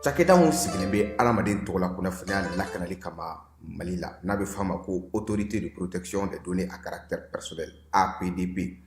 Cakɛda min sigilen bɛ adamaden tɔgɔ la kunnafoniya lakanali kama Mali la, n'a bɛ f'a ma ko Autorité de protection des données à caractère personnel, APDP,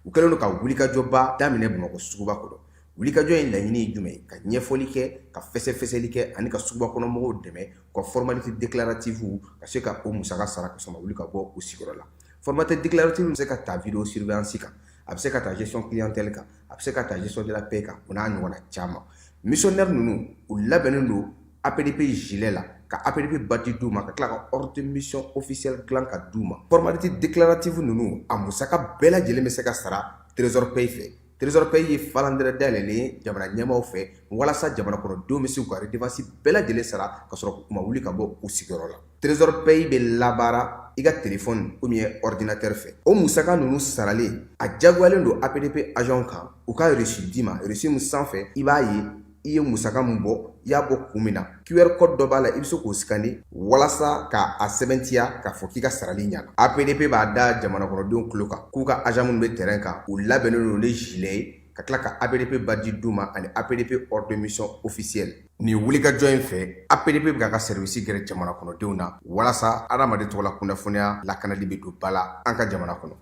u kɛlen don ka wulikajɔba daminɛ Bamakɔ suguba kɔnɔ. Wulikajɔ in laɲini ye jumɛn ye? Ka ɲɛfɔli kɛ, ka fɛsɛfɛsɛli kɛ ani ka suguba kɔnɔ mɔgɔw dɛmɛ u ka formalité déclarative ka se ka o musaka sara ka sɔrɔ ka wuli ka bɔ u sigiyɔrɔ la. Formalité déclarative bɛ se ka ta vidéo surveillance kan, a bɛ se ka ta gestion clientèle kan, a bɛ se ka ta gestion de la paie kan, o n'a ɲɔgɔnna caman. Missionnaire ninnu, u labɛnnen don APDP gilet la, ka APDP badge d'u ma, ka tila ka ordre de mission officielle dilan ka d'u ma. Formalité déclarative ninnu, a musaka bɛɛ lajɛlen bɛ se ka sara Trésor Paye fɛ. Trésor Paye ye falandɛrɛ dayɛlɛlen ye jamana ɲɛmaaw fɛ walasa jamana kɔnɔdenw bɛ se k'u ka redevance bɛɛ lajɛlen sara ka sɔrɔ u ma wuli ka bɔ u sigiyɔrɔ la. Trésor Paye bɛ labaara i ka téléphone ou bien ordinateur fɛ. O musaka ninnu saralen, a diyagoyalen don APDP agent kan u ka reçu d'i ma, reçu min sanfɛ i b'a ye i ye musaka min bɔ, i y'a bɔ kun min na. QR code dɔ b'a la, i bɛ se k'o scanner walasa ka a sɛbɛntiya k'a fɔ k'i ka sarali ɲɛna. APDP b'a da jamana kɔnɔdenw tulo kan k'u ka agent minnu bɛ terrain kan, u labɛnnen don ni gilet ye, ka tila ka APDP badge d'u ma ani APDP ordre de mission officielle. Nin wulikajɔ in fɛ, APDP bɛ k'a ka service gɛrɛ jamana kɔnɔdenw na walasa adamaden tɔgɔ la kunnafoniya lakanali bɛ don ba la an ka jamana kɔnɔ.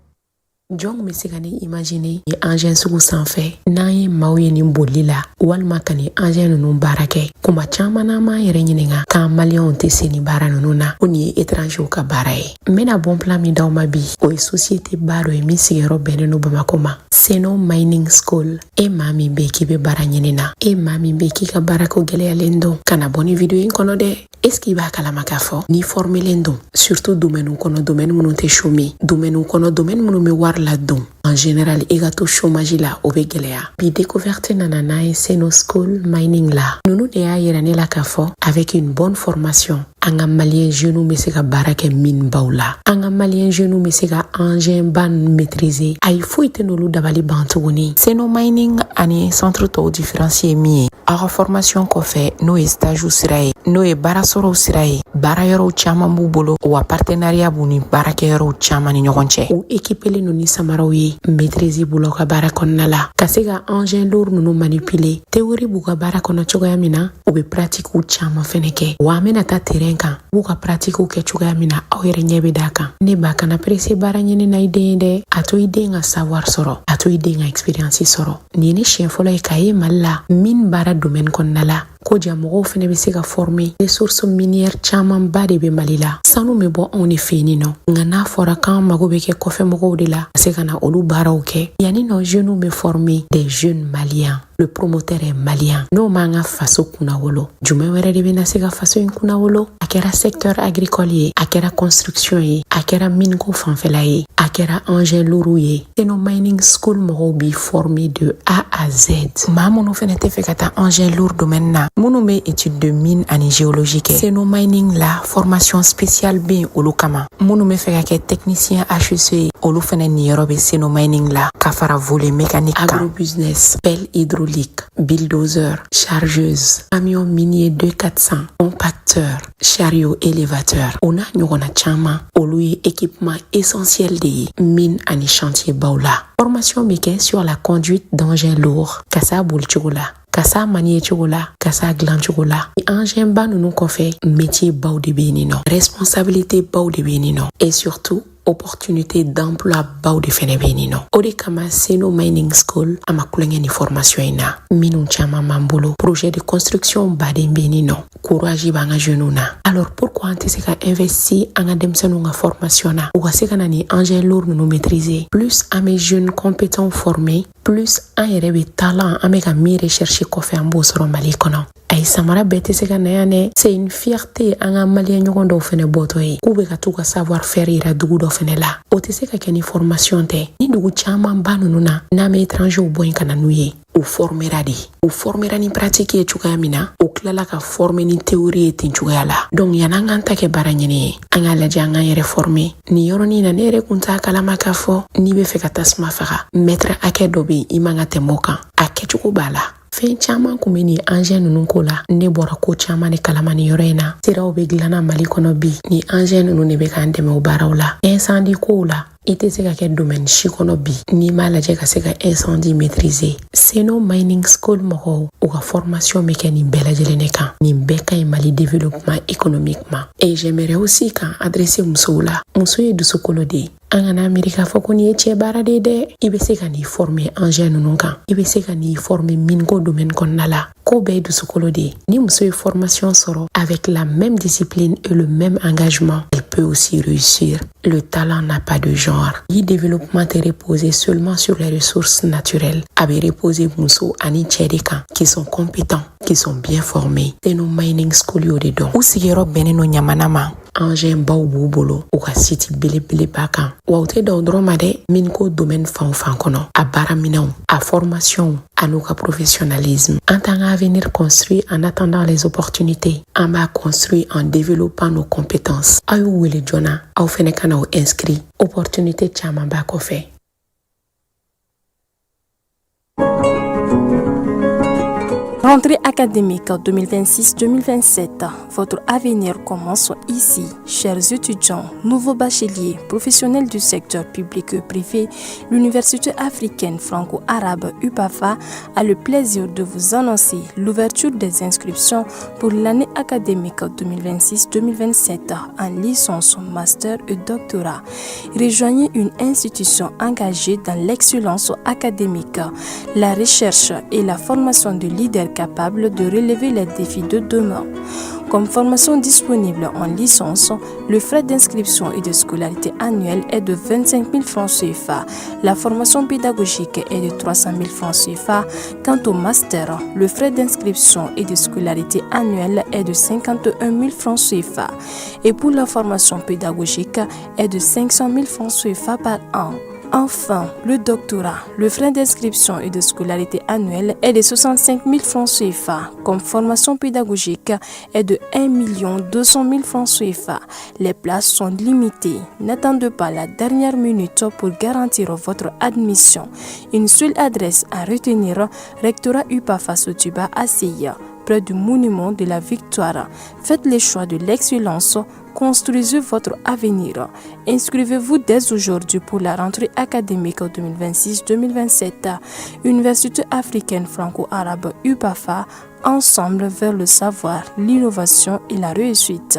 Jɔn bɛ se ka ne imaginer ni engin sugu sanfɛ n'an ye maaw ye nin bolili la walima ka nin engin ninnu baara kɛ? Kuma caman n'an m'an yɛrɛ ɲininka k'an Maliyɛnw tɛ se nin baara ninnu na, ko nin ye étranger ka baara ye. N bɛna bon plan min d'aw ma bi, o ye société ba dɔ ye min sigiyɔrɔ bɛnnen don Bamakɔ ma, Seno Mining School. E maa min bɛ k'i bɛ baara ɲini na, e maa min bɛ k'i ka baarako gɛlɛyalen don, kana bɔ ni vidéo in kɔnɔ dɛ. Est ce que i b'a kalama k'a fɔ n'i formelen don, surtout domaine kɔnɔ, domaine minnu tɛ chômer, domaine kɔnɔ, domaine minnu bɛ wari ladon en général, i ka to chômage la, o bɛ gɛlɛya. Bi découverte nana n'a ye Seno School Mining la. Ninnu de y'a yira ne la k'a fɔ avec une bonne formation, an ka Malien jeunes bɛ se ka baara kɛ mine baw la, an ka Malien jeunes bɛ se ka engin ba ninnu maîtriser. Ayi, foyi tɛ n'olu dabali ban tuguni. Seno Mining ani centre tɔw différence ye min ye, aw ka formation kɔfɛ, n'o ye stage sira ye, n'o ye baara sɔrɔw sira ye, baara yɔrɔw caman b'u bolo, wa partenariat b'u ni baarakɛyɔrɔw caman ni ɲɔgɔn cɛ. U équipelen don ni samaraw ye, maîtrise b'u la u ka baara kɔnɔna la, ka se ka engin lourd ninnu manipuler. Théorie b'u ka baara kɔnɔ cogoya min na, u bɛ pratique caman fɛnɛ kɛ. Wa an bɛna taa terrain kan, u b'u ka pratique kɛ cogoya min na, aw yɛrɛ ɲɛ bɛ d'a kan. Ne ba, kana pressé baara ɲini na i den ye dɛ. A to i den ka savoir sɔrɔ, a to i den ka expérience sɔrɔ. Nin ye ne siɲɛ fɔlɔ ye k'a ye Mali la min baara domaine kɔnɔna la ko ja mɔgɔw fɛnɛ bɛ se ka former. Ressources minières camanba de bɛ Mali la, sanu bɛ bɔ anw de fɛ yen nɔ, nka n'a fɔra k'an mago bɛ kɛ kɔfɛ mɔgɔw de la ka se ka na olu baaraw kɛ. Yanni nɔ, jeunes bɛ former, des jeunes maliens, le promoteur est malien. N'o m'an ka faso kunnawolo, jumɛn wɛrɛ de bɛna se ka faso in kunnawolo? A kɛra secteur agricole ye, a kɛra construction ye, a kɛra miniko fanfɛla ye, a kɛra engin lourd ye, Seno Mining School mɔgɔw b'i former de A à Z. Maa minnu fɛnɛ tɛ fɛ ka taa engin lourd domaine na, minnu bɛ étude de mine ani géologie kɛ, Seno Mining la formation spéciale bɛ yen olu kama. Minnu bɛ fɛ ka kɛ technicien HEC ye, olu fɛnɛ niyɔrɔ bɛ Seno Mining la, ka fara volet mécanique kan. Agrobusiness, pelle hydraulique, bulldozer, chargeuse, camion minier 2400, compacteur, chariot élévateur, o n'a ɲɔgɔnna caman, olu ye équipement essentiel de ye mine ani chantier baw la. Formation bɛ kɛ sur la conduite d'engins lourds, ka s'a bolicogo la, ka s'a manier cogo la, ka s'a dilan cogo la. Engin ba ninnu kɔfɛ, métier baw de bɛ yen nɔ, responsabilité baw de bɛ yen nɔ, et surtout opportunité d'emploi baw de fɛnɛ bɛ yen nɔ. O de kama Seno Mining School a ma kulonkɛ ni formation in na. Minnu caman b'an bolo, projet de construction baden bɛ yen nɔ, courage b'an ka jeunes na. Alors pourquoi an tɛ se ka investir an ka denmisɛnninw ka formation na, u ka se ka na ni engin lourd ninnu maîtriser? Plus an bɛ jeunes compétents former, plus an yɛrɛ bɛ talent an bɛ ka min rechercher kɔfɛ, an b'o sɔrɔ Mali kɔnɔ. Ayi, samara bɛɛ tɛ se ka na yan dɛ. C'est une fierté an ka Malien ɲɔgɔn dɔw fɛnɛ bɔtɔ ye k'u bɛ ka t'u ka savoir faire yira dugu dɔ fɛnɛ la. O tɛ se ka kɛ ni formation tɛ. Ni dugu caman ba ninnu na, n'an bɛ étranger bɔ yen ka na n'u ye, u formera de, u formera ni pratique ye cogoya min na, u tilala ka former ni théorie ye ten cogoya la. Donc yan'an k'an ta kɛ baara ɲini ye, an k'a lajɛ an k'an yɛrɛ former nin yɔrɔnin na. Ne yɛrɛ kun t'a kalama k'a fɔ n'i bɛ fɛ ka tasuma faga, mètre hakɛ dɔ bɛ yen, i man ka tɛmɛ o kan. A kɛcogo b'a la. Fɛn caman kun bɛ nin engin ninnu ko la. Ne bɔra ko caman de kalama nin yɔrɔ in na. Siraw bɛ dilanna Mali kɔnɔ bi, ni engin ninnu de bɛ k'an dɛmɛ o baaraw la, incendie kow la. I tɛ se ka kɛ domaine si kɔnɔ bi n'i m'a lajɛ ka se ka incendie maîtriser. Seno Mining School mɔgɔw, u ka formation bɛ kɛ nin bɛɛ lajɛlen de kan. Nin bɛɛ ka ɲi Mali développement économique ma. Et j'aimerais aussi k'an adresser musow la. Muso ye dusukolo de ye. An kana miiri k'a fɔ ko nin ye cɛ baara de ye dɛ. I bɛ se ka n'i former engin ninnu kan, i bɛ se ka n'i former mine ko domaine kɔnɔna la. Ko bɛɛ ye dusukolo de ye. Ni muso ye formation sɔrɔ avec la même discipline et le même engagement, elle peut aussi réussir. Le talent n'a pas de genre. Le développement tɛ reposer seulement sur les ressources naturelles, a bɛ reposer muso ani cɛ de kan qui sont compétents, qui sont bien formés. Seno Mining School y'o de dɔn. U sigiyɔrɔ bɛnnen no Ɲamana ma. Engin baw b'u bolo u ka site belebeleba kan. Wa u tɛ dan o dɔrɔn ma dɛ. Mine ko domaine fan o fan kɔnɔ, a baaraminɛnw, a formation an'u ka professionnalisme. An t'an ka avenir construit en attendant les opportunités, an b'a construit en développant nos compétences. Aw y'u wele joona, aw fɛnɛ ka n'aw inscrit. Opportunité caman b'a kɔfɛ. Rentrée académique 2026-2027, votre avenir commence ici. Chers étudiants, nouveaux bacheliers, professionnels du secteur public et privé, l'Université africaine franco-arabe UPAFA a le plaisir de vous annoncer l'ouverture des inscriptions pour l'année académique 2026-2027 en licence, master et doctorat. Rejoignez une institution engagée dans l'excellence académique, la recherche et la formation de leaders capables de relever les défis de demain. Comme formation disponible en licence, le frais d'inscription et de scolarité annuelle est de 25 000 francs CFA. La formation pédagogique est de 300 000 francs CFA. Quant au master, le frais d'inscription et de scolarité annuelle est de 51 000 francs CFA. Et pour la formation pédagogique est de 500 000 francs CFA par an. Enfin, le doctorat, le frais d'inscription et de scolarité annuelle est de 65 000 francs CFA. Comme formation pédagogique est de 1 200 000 francs CFA. Les places sont limitées. N'attendez pas la dernière minute pour garantir votre admission. Une seule adresse à retenir, Rectorat UPAFA Sotuba ACI, près du monument de la Victoire. Faites le choix de l'excellence. Construisez votre avenir. Inscrivez-vous dès aujourd'hui pour la rentrée académique 2026-2027. Université africaine franco-arabe UPAFA, ensemble vers le savoir, l'innovation et la réussite.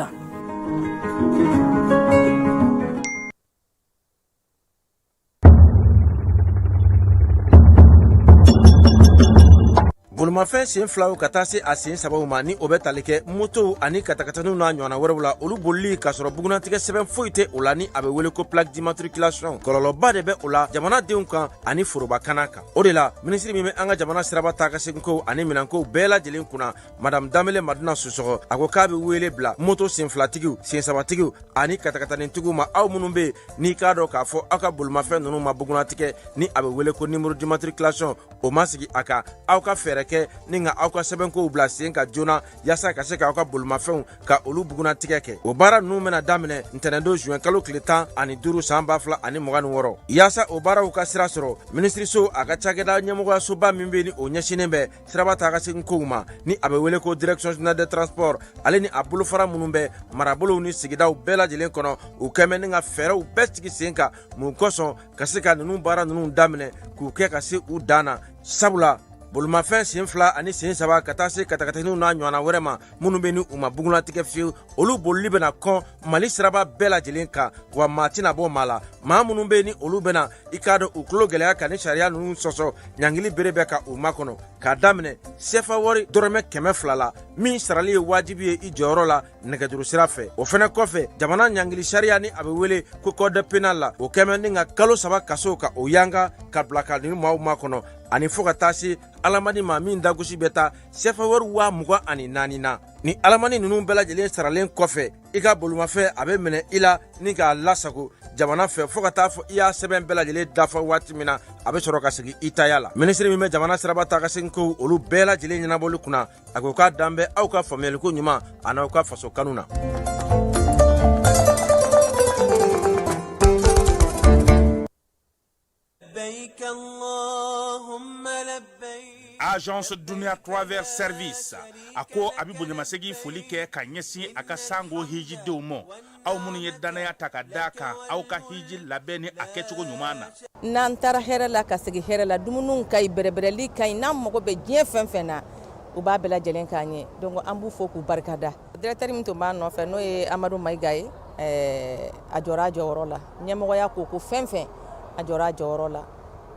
Bolimafɛn sen filaw ka taa se a sen sabaw ma, ni o bɛ tali kɛ motow ani katakataniw n'a ɲɔgɔnna wɛrɛw la, olu bolili k'a sɔrɔ bugunatigɛ sɛbɛn foyi tɛ o la, ni a bɛ wele ko plaque d'immatriculation, kɔlɔlɔba de bɛ o la jamanadenw kan ani forobakana kan. O de la, minisiri min bɛ an ka jamana siraba taa ka seginkow ani minɛnkow bɛɛ lajɛlen kunna, Madame Danbele Madina Sisɔkɔ, a ko k'a bɛ wele bila moto senfilatigiw, sensabatigiw ani katakatanitigiw ma. Aw minnu bɛ yen n'i k'a dɔn k'a fɔ aw ka bolimafɛn ninnu ma bugunatigɛ, ni a bɛ wele ko numéro d'immatriculation, o ma sigi a kan, aw ka fɛɛrɛ kɛ ni ka aw ka sɛbɛnkow bila sen kan joona, yaasa ka se k'aw ka bolimafɛnw ka olu bugunatigɛ kɛ. O baara ninnu bɛna daminɛ ntɛnɛndon zuwɛn kalo tile 15 san 2026. Yaasa o baaraw ka sira sɔrɔ, minisiriso a ka cakɛda ɲɛmɔgɔyasoba min bɛ ni o ɲɛsinnen bɛ siraba taa ka segin kow ma, ni a bɛ wele ko Direction générale des transports, ale ni a bolofara minnu bɛ marabolow ni sigidaw bɛɛ lajɛlen kɔnɔ, u kɛmɛ ni ka fɛɛrɛw bɛɛ sigi sen kan mun kosɔn ka se ka ninnu baara ninnu daminɛ k'u kɛ ka se u dan na. Sabula bolimafɛn sen fila ani sen saba ka taa se katakataniw n'a ɲɔgɔnna wɛrɛ ma minnu bɛ ni u ma bugunnatigɛ fiyewu, olu bolili bɛna kɔn Mali siraba bɛɛ lajɛlen kan, wa maa tɛna bɔ maa la. Maa minnu bɛ ni olu bɛna i k'a dɔn u tulo gɛlɛya ka ni sariya ninnu sɔsɔ, ɲangili bere bɛ ka u makɔnɔ k'a daminɛ sefa wari dɔrɔmɛ 200 la, min sarali ye wajibi ye i jɔyɔrɔ la nɛgɛjuru sira fɛ. O fɛnɛ kɔfɛ, jamana ɲangili sariya ni a bɛ wele ko code pénal la, o kɛmɛ ni ka kalo 3 kaso ka o yanga ka bila ka nin maaw makɔnɔ, ani fo ka taa se alamani ma min dagosi bɛ taa sefa wari 24,000 na. Ni alamani ninnu bɛɛ lajɛlen saralen kɔfɛ, i ka bolimafɛn a bɛ minɛ i la ni k'a lasago jamana fɛ fo ka taa fɔ i y'a sɛbɛn bɛɛ lajɛlen dafa waati min na, a bɛ sɔrɔ ka segin i taya la. Minisiri min bɛ jamana siraba taa ka segin kow olu bɛɛ lajɛlen ɲɛnabɔli kunna, a ko k'a dan bɛ aw ka faamuyaliko ɲuman an'aw ka faso kanu na. Agence Dunia Travel Service a ko a bɛ bonyamasegin foli kɛ ka ɲɛsin a ka sango hijidenw ma. Aw minnu ye dannaya ta ka da kan aw ka hiji labɛn ni a kɛcogo ɲuman na. N'an taara hɛrɛ la ka segin hɛrɛ la, dumuniw ka ɲi, bɛrɛbɛrɛli ka ɲi, n'an mago bɛ diɲɛ fɛn fɛn na, u b'a bɛɛ lajɛlen k'an ye. Donc an b'u fo k'u barikada. Directeur min tun b'a nɔfɛ, n'o ye Amadu Mayiga ye, a jɔra a jɔyɔrɔ la. Ɲɛmɔgɔya ko ko fɛn fɛn, a jɔra a jɔyɔrɔ la,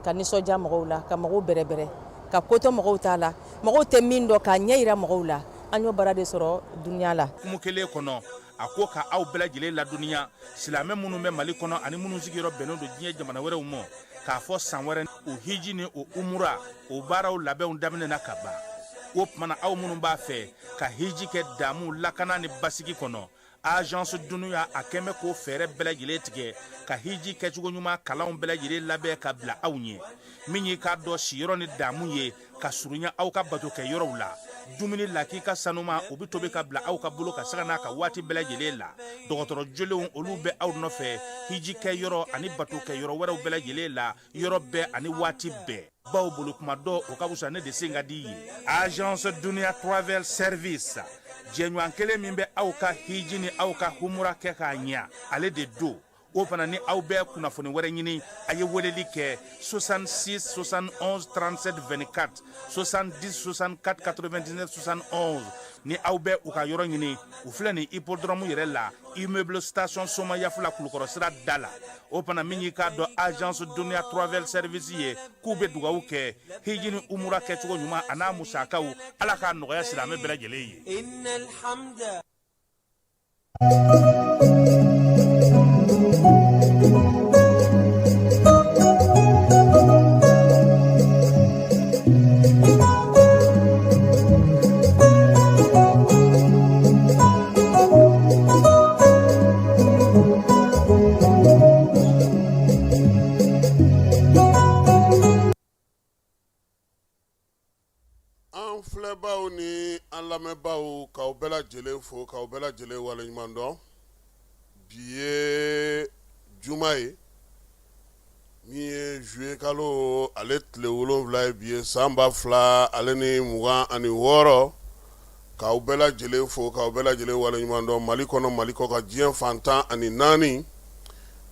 ka nisɔndiya mɔgɔw la, ka mɔgɔw bɛrɛbɛrɛ, ka ko to mɔgɔw ta la, mɔgɔw tɛ min dɔn k'a ɲɛ jira mɔgɔw la. An y'o baara de sɔrɔ dunya la. Hukumu kelen kɔnɔ, a ko ka aw bɛɛ lajɛlen ladɔnniya, silamɛ minnu bɛ Mali kɔnɔ ani minnu sigiyɔrɔ bɛnnen don diɲɛ jamana wɛrɛw ma, k'a fɔ san wɛrɛ o hiji ni o umura o baaraw labɛnw daminɛna ka ban. O tuma na, aw minnu b'a fɛ ka hiji kɛ damu, lakana ni basigi kɔnɔ, Agence Dunuya a kɛn bɛ k'o fɛɛrɛ bɛɛ lajɛlen tigɛ ka hiji kɛcogo ɲuman kalanw bɛɛ lajɛlen labɛn ka bila aw ɲɛ. Min y'i k'a dɔn siyɔrɔ ni damu ye ka surunya aw ka bato kɛ yɔrɔw la, dumuni lakika sanuma o bɛ tobi ka bila aw ka bolo ka sanga n'a ka waati bɛɛ lajɛlen la. Dɔgɔtɔrɔ jolenw olu bɛ aw nɔfɛ hiji kɛ yɔrɔ ani bato kɛ yɔrɔ wɛrɛw bɛɛ lajɛlen la, yɔrɔ bɛɛ ani waati bɛɛ. Baw bolo kuma dɔ o ka fisa ne de sen ka di ye. Agence Dunuya Travel Service, jɛɲɔgɔn kelen min bɛ aw ka hiji ni aw ka humura kɛ k'a ɲɛ, ale de don. O fana ni aw bɛ kunnafoni wɛrɛ ɲini, a ye weleli kɛ 66 71 37 24, 70 64 99 71. Ni aw bɛ u ka yɔrɔ ɲini, u filɛ nin hippodrome yɛrɛ la, immeuble station Somayafula, Kulukɔrɔ sira da la. O fana min y'i k'a dɔn Agence Dunuya Travel Service ye, k'u bɛ dugawu kɛ hiji ni umura kɛcogo ɲuman a n'a musakaw, Ala k'a nɔgɔya silamɛ bɛɛ lajɛlen ye. An filɛbaw ni an lamɛnbaaw, k'aw bɛɛ lajɛlen fo, k'aw bɛɛ lajɛlen waleɲuman dɔn. Bi ye juma ye min ye juillet kalo ale tile 7 ye bi ye san 2026. K'aw bɛɛ lajɛlen fo, k'aw bɛɛ lajɛlen waleɲuman dɔn Mali kɔnɔ, Mali kɔkan, diɲɛ fan 14.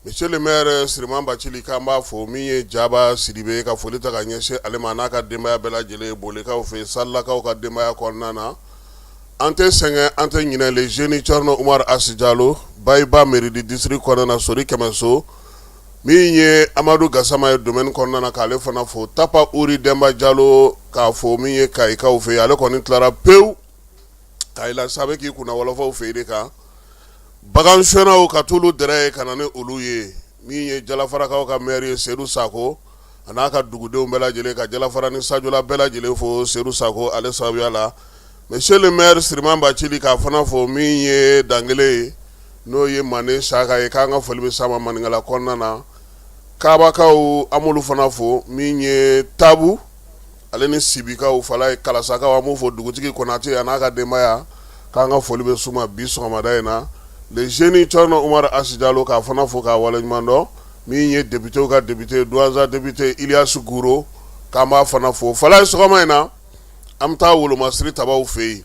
Monsieur le maire Siriman Bacili, k'an b'a fo. Min ye Jaba Sidibe, ka foli ta ka ɲɛsin ale ma n'a ka denbaya bɛɛ lajɛlen, Bolekaw fɛ, Salakaw ka denbaya kɔnɔna na. An tɛ sɛgɛn, an tɛ ɲinɛ le jeune Thierno Oumar Asi Jalo, Bayiba mairie du district kɔnɔna na, Sori Kɛmɛso. Min ye Amadu Gasama ye domaine kɔnɔna na, k'ale fana fo. Tapa Uri Denba Jalo, k'a fo. Min ye Kayikaw fɛ, ale kɔni tilara pewu Kayi la sa, bɛ k'i kunna wɔlɔfɔw fɛ de kan. Bagan sɔnnaw ka t'olu dɛrɛ ye ka na ni olu ye. Min ye Jalafarakaw ka maire ye Sedu Sako, a n'a ka dugudenw bɛɛ lajɛlen, ka Jalafara ni Sajola bɛɛ lajɛlen fo Sedu Sako ale sababuya la. Monsieur le maire Siriman Bacili, k'a fana fo. Min ye Dangele ye, n'o ye Mande Saka ye, k'an ka foli bɛ s'a ma Maninkala kɔnɔna na. Kabakaw, an b'olu fana fo. Min ye Tabu ale ni Sibikaw fala ye, Kalasakaw, an b'u fo. Dugutigi Konate a n'a ka denbaya, k'an ka foli bɛ s'u ma bi sɔgɔmada in na. Le jeune Thierno Oumar Asi Jalo, k'a fana fo k'a waleɲuman dɔn. Min ye députéw ka député, Douentza député Ilias Guro, k'an b'a fana fo. Fala ye, sɔgɔma in na an bɛ taa Wolomasiri tabaw fɛ yen,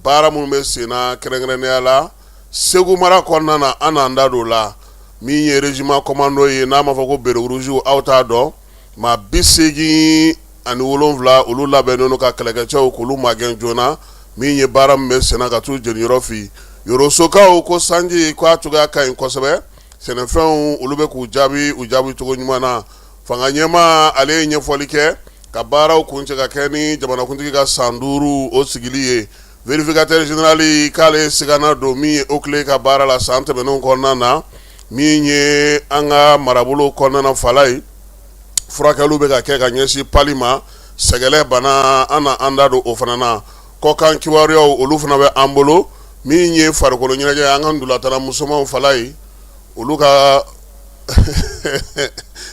baara minnu bɛ sen na kɛrɛnkɛrɛnnenya la Segu mara kɔnɔna na, an n'an da don la. Min ye régiment commando ye, n'a ma fɔ ko béret rouge, aw t'a dɔn. Maa 87 olu labɛnnen don ka kɛlɛkɛcɛw k'olu magɛn joona. Min ye baara min bɛ senna ka t'u jeniyɔrɔ fin. Yorosokaw ko sanji k'a cogoya ka ɲi kosɛbɛ, sɛnɛfɛnw olu bɛ k'u jaabi u jaabi cogo ɲuman na. Fanga ɲɛmaa ale ye ɲɛfɔli kɛ ka baaraw kuncɛ ka kɛ ni jamanakuntigi ka san 5 o sigili ye. Vérificateur général k'ale sigana don min ye OCLEI ka baara la san tɛmɛnenw kɔnɔna na. Min ye an ka marabolo kɔnɔna na, fala ye, furakɛliw bɛ ka kɛ ka ɲɛsin pali ma, sɛgɛlɛ bana, an na an da don o fana na. Kɔkan kibaruyaw olu fana bɛ an bolo. Min ye farikolo ɲɛnajɛ, an ka ntolatanna musomanw, fala ye, olu ka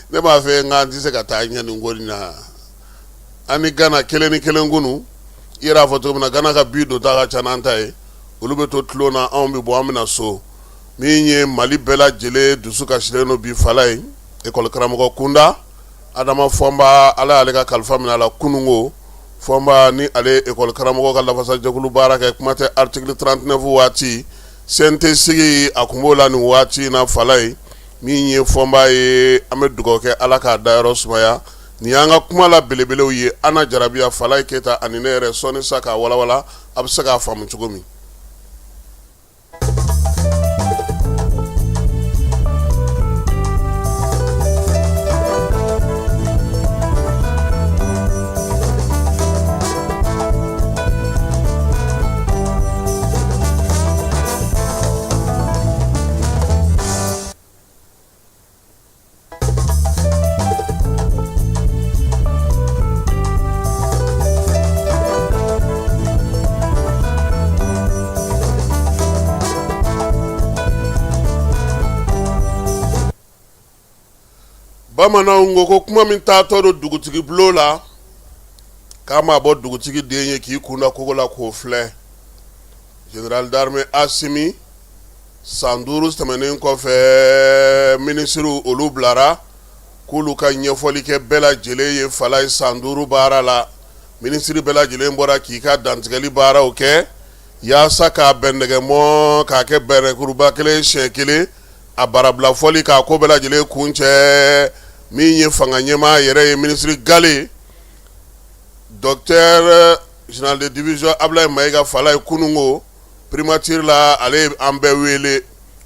ne b'a fɛ n k'an tɛ se ka taa ɲɛ nin ko in na. An ni Gana 1-1 kunun, i yɛrɛ y'a fɔ cogo min na, Gana ka bi donta ka ca n'an ta ye. Olu bɛ to tulon na, anw bɛ bɔ, an bɛ na so. Min ye Mali bɛɛ lajɛlen dusu kasilen don bi, fala ye, école karamɔgɔ kunda Adama Fɔnba, Ala y'ale ka kalifa minɛ a la kununko. Fɔnba ni ale école karamɔgɔ ka lafasajɛkulu baara kɛ, kuma tɛ article 39 waati. CNT sigi a tun b'o la nin waati in na Falaye min ye Fɔnba ye an bɛ dugawu kɛ Ala k'a dayɔrɔ sumaya nin y'an ka kuma la belebelew ye an na jarabiya Falaye Keyita ani ne yɛrɛ sɔɔni sa k'a walawala a bɛ se k'a faamu cogo min. Bamananw ko ko kuma min taatɔ don dugutigi bulon la k'a ma bɔ dugutigi den ye k'i kun da kogo la k'o filɛ général d'armée Asimi san 5 tɛmɛnen kɔfɛ minisiriw olu bilara k'olu ka ɲɛfɔli kɛ bɛɛ lajɛlen ye Falaye san 5 baara la minisiri bɛɛ lajɛlen bɔra k'i ka dantigɛli baaraw kɛ yaasa k'a bɛndɛgɛmɔ k'a kɛ bɛrɛkuruba kelen siɲɛ kelen a baarabila fɔli k'a ko bɛɛ lajɛlen kuncɛ min ye fanga ɲɛmaa yɛrɛ ye minisiri gale docteur général de division Ablaye Mayiga Falaye kununko primature la ale an bɛɛ wele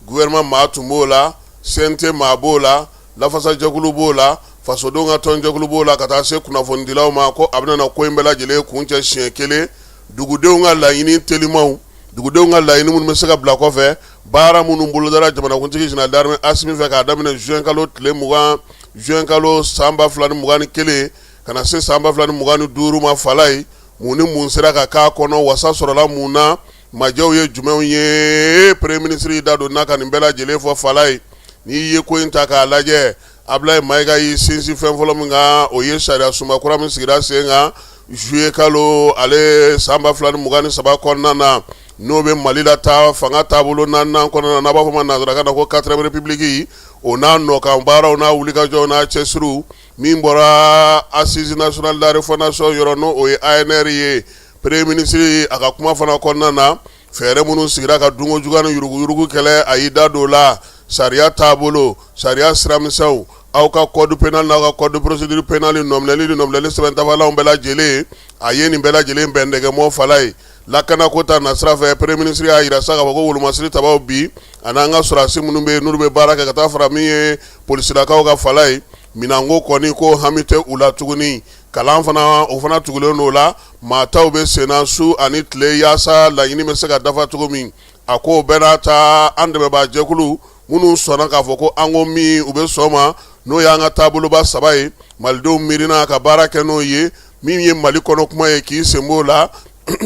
gouvernement maa tun b'o la CNT maa b'o la lafasajɛkulu b'o la fasodenw ka tɔnjɛkulu b'o la ka taa se kunnafonidilaw ma ko a bɛna na ko in bɛɛ lajɛlen kuncɛ siɲɛ kelen dugudenw ka laɲini telimanw dugudenw ka laɲini minnu bɛ se ka bila kɔfɛ baara minnu bolodara jamanakuntigi général d'armée Asimi fɛ k'a daminɛ juin kalo tile 20 juin kalo san 2021 ka na se san 2025 ma Falaye mun ni mun sera ka k'a kɔnɔ wasa sɔrɔla mun na majɛw ye jumɛnw ye premier ministre y'i da don n'a ka nin bɛɛ lajɛlen fɔ Falaye n'i ye ko in ta k'a lajɛ Ablaye Mayiga y'i sinsin fɛn fɔlɔ min kan o ye sariya sunba kura min sigira sen kan juillet kalo ale san 2023 kɔnɔna na n'o bɛ Mali lataa fanga taabolo naaninan kɔnɔna na n'a b'a fɔ ma nansarakan na ko quatrième république o n'a nɔkan baaraw n'a wulikajɔw n'a cɛsiriw min bɔra assise nationale de la refondation yɔrɔ n'o o ye ANR ye premier ministre a ka kuma fana kɔnɔna na fɛɛrɛ minnu sigira ka dunko juguya ni yuruguyurugu kɛlɛ a y'i da don o la sariya taabolo sariya siramisɛnw aw ka code pénal n'aw ka code de procédure pénale nɔminɛli ni nɔminɛli sɛbɛn tafalanw bɛɛ lajɛlen a ye nin bɛɛ lajɛlen bɛndɛgɛmɔ Falaye lakanako ta nasira fɛ premier ministre y'a jira sa k'a fɔ ko wolomasiri tabaw bi ani an ka sɔrɔdasi minnu bɛ yen n'olu bɛ baara kɛ ka taa fara min ye polisilakaw ka Falaye minɛnko kɔni ko hami tɛ u la tuguni kalan fana o fana tugulen don o la maa taw bɛ senna su ani tile yaasa laɲini bɛ se ka dafa cogo min a ko bɛɛ n'a ta an dɛmɛbaa jɛkulu minnu sɔnna k'a fɔ ko an ko min u bɛ sɔn ma n'o y'an ka taaboloba saba ye malidenw miirina ka baara kɛ n'o ye min ye mali kɔnɔ kuma ye k'i sen b'o la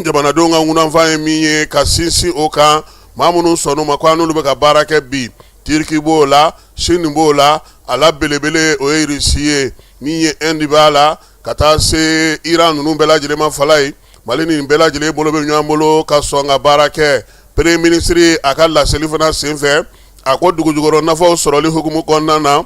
jamanadenw ka ŋunanfan ye min ye ka sinsin o kan maa minnu sɔnn'o ma ko an n'olu bɛ ka baara kɛ bi Turquie b'o la Chine b'o la a la belebele o ye Russie ye min ye Inde b'a la ka taa se Iran ninnu bɛɛ lajɛlen ma Falaye Mali ni bɛɛ lajɛlen bolo bɛ ɲɔgɔn bolo ka sɔn ka baara kɛ premier ministre a ka laseli fana senfɛ a ko dugujukɔrɔ nafaw sɔrɔli hukumu kɔnɔna na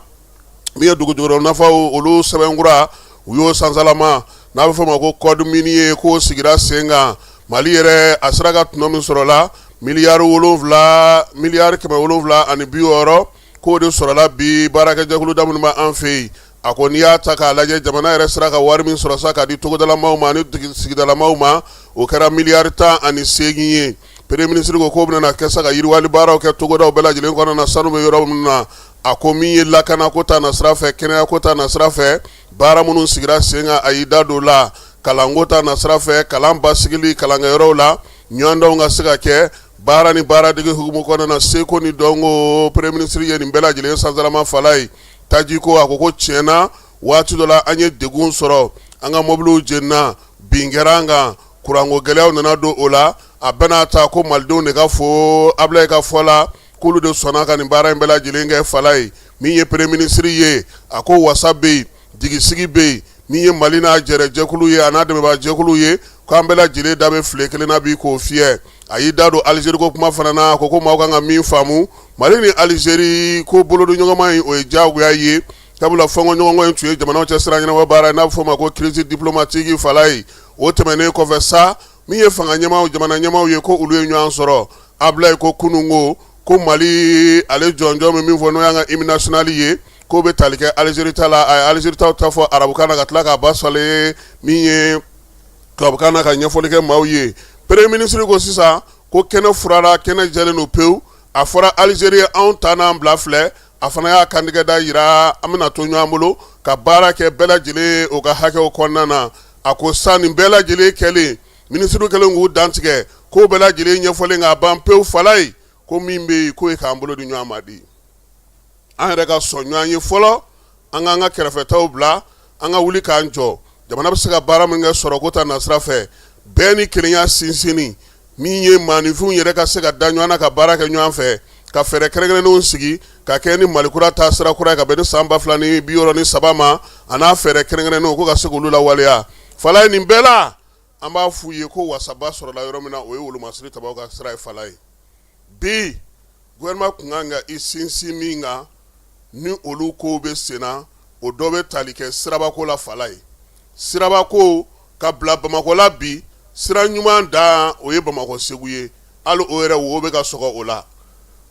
min ye dugujukɔrɔ nafaw olu sɛbɛnkura u y'o sansalama n'a bɛ fɔ o ma ko code minier k'o sigira sen kan Mali yɛrɛ a sera ka tɔnɔ min sɔrɔla miliyari wolonwula miliyari 760 k'o de sɔrɔla bi baarakɛjɛkulu da minnu b'an fɛ yen a ko n'i y'a ta k'a lajɛ jamana yɛrɛ sera ka wari min sɔrɔ sa ka di togodalamaw ma ani sigidalamaw ma o kɛra miliyari 18 ye premier ministre ko k'o bɛna kɛ sa ka yiriwali baaraw kɛ togodaw bɛɛ lajɛlen kɔnɔna na sanu bɛ yɔrɔ minnu na a ko min ye lakanako ta nasira fɛ kɛnɛyako ta nasira fɛ baara minnu sigira sen kan a y'i da don la kalanko ta nasira fɛ kalan basigili kalankɛyɔrɔw la ɲɔgɔndanw ka se ka kɛ baara ni baaradege hukumu kɔnɔna na seko ni dɔnko premier ministre ye nin bɛɛ lajɛlen sansalama Falaye taji ko a ko ko tiɲɛ na waati dɔ la an ye degun sɔrɔ an ka mɔbiliw jenina bin kɛra an kan kuranko gɛlɛyaw nana don o la a bɛɛ n'a ta ko malidenw de ka fo Ablaye ka fɔ la k'olu de sɔnna ka nin baara in bɛɛ lajɛlen kɛ Falaye min ye premier ministre ye a ko wasa bɛ yen jigisigi bɛ yen min ye Mali n'a jɛrɛjɛkulu ye a n'a dɛmɛbaajɛkulu ye k'an bɛɛ lajɛlen da bɛ file kelen na bi k'o fiyɛ a y'i da don Alizeri ko kuma fana na a ko ko maaw kan ka min faamu Mali ni Alizeri ko bolodiɲɔgɔnma in o ye diyagoya ye sabula fɔnkɔɲɔgɔnkɔ in tun ye jamanaw cɛ sira ɲɛnabɔ baara ye n'a bɛ fɔ o ma ko crise diplomatique Falaye o tɛmɛnen kɔfɛ sa min ye fanga ɲɛmaaw jamana ɲɛmaaw ye ko olu ye ɲɔgɔn sɔrɔ Abulayi ko kunun ko Mali ale jɔnjɔn bɛ min fɔ n'o y'an ka hymne national ye, k'o bɛ tali kɛ Algérie ta la. A ye Algérie ta ta fɔ arabukan na ka tila k'a ba sɔrɔ min ye tubabukan na ka ɲɛfɔli kɛ maaw ye. Premier ministre ko sisan ko kɛnɛ furala, kɛnɛ jɛlen don pewu. A fɔra Algérie anw ta n'an bila filɛ. A fana y'a kantigɛ da jira, an bɛna to ɲɔgɔn bolo ka baara kɛ bɛɛ lajɛlen o ka hakɛw kɔnɔna na. A ko sa nin bɛɛ lajɛlen kɛlen, minisiriw kɛlen k'u dantigɛ ko bɛɛ lajɛlen ɲɛfɔlen k'a ban pewu. Falaye ko min bɛ yen, k'o ye k'an bolo di ɲɔgɔn ma di, an yɛrɛ ka sɔn ɲɔgɔn ye fɔlɔ, an k'an ka kɛrɛfɛtaw bila, an ka wuli k'an jɔ. Jamana bɛ se ka baara min kɛ sɔrɔko ta nasira fɛ, bɛn ni kelenya sinsinni, min ye maaninfinw yɛrɛ ka se ka da ɲɔgɔn na ka baara kɛ ɲɔgɔn fɛ, ka fɛɛrɛ kɛrɛnkɛrɛnnenw sigi ka kɛ ni Mali kura ta sira kura ye ka bɛn ni san 2063 ma, a n'a fɛɛrɛ kɛrɛnkɛrɛnnenw ko ka se k'olu lawaleya. Falaye, nin bɛɛ la, an b'a f'u ye ko wasaba sɔrɔla yɔrɔ min na, o ye wolomasiri tabaw ka sira ye. Falaye, bi gouvernement tun kan ka i sinsin min kan ni olu kow bɛ senna, o dɔ bɛ tali kɛ sirabako la. Falaye, sirabako ka bila Bamakɔ la bi, sira ɲuman dan o ye Bamakɔ Segu ye, hali o yɛrɛ wo bɛ ka sɔgɔ o la.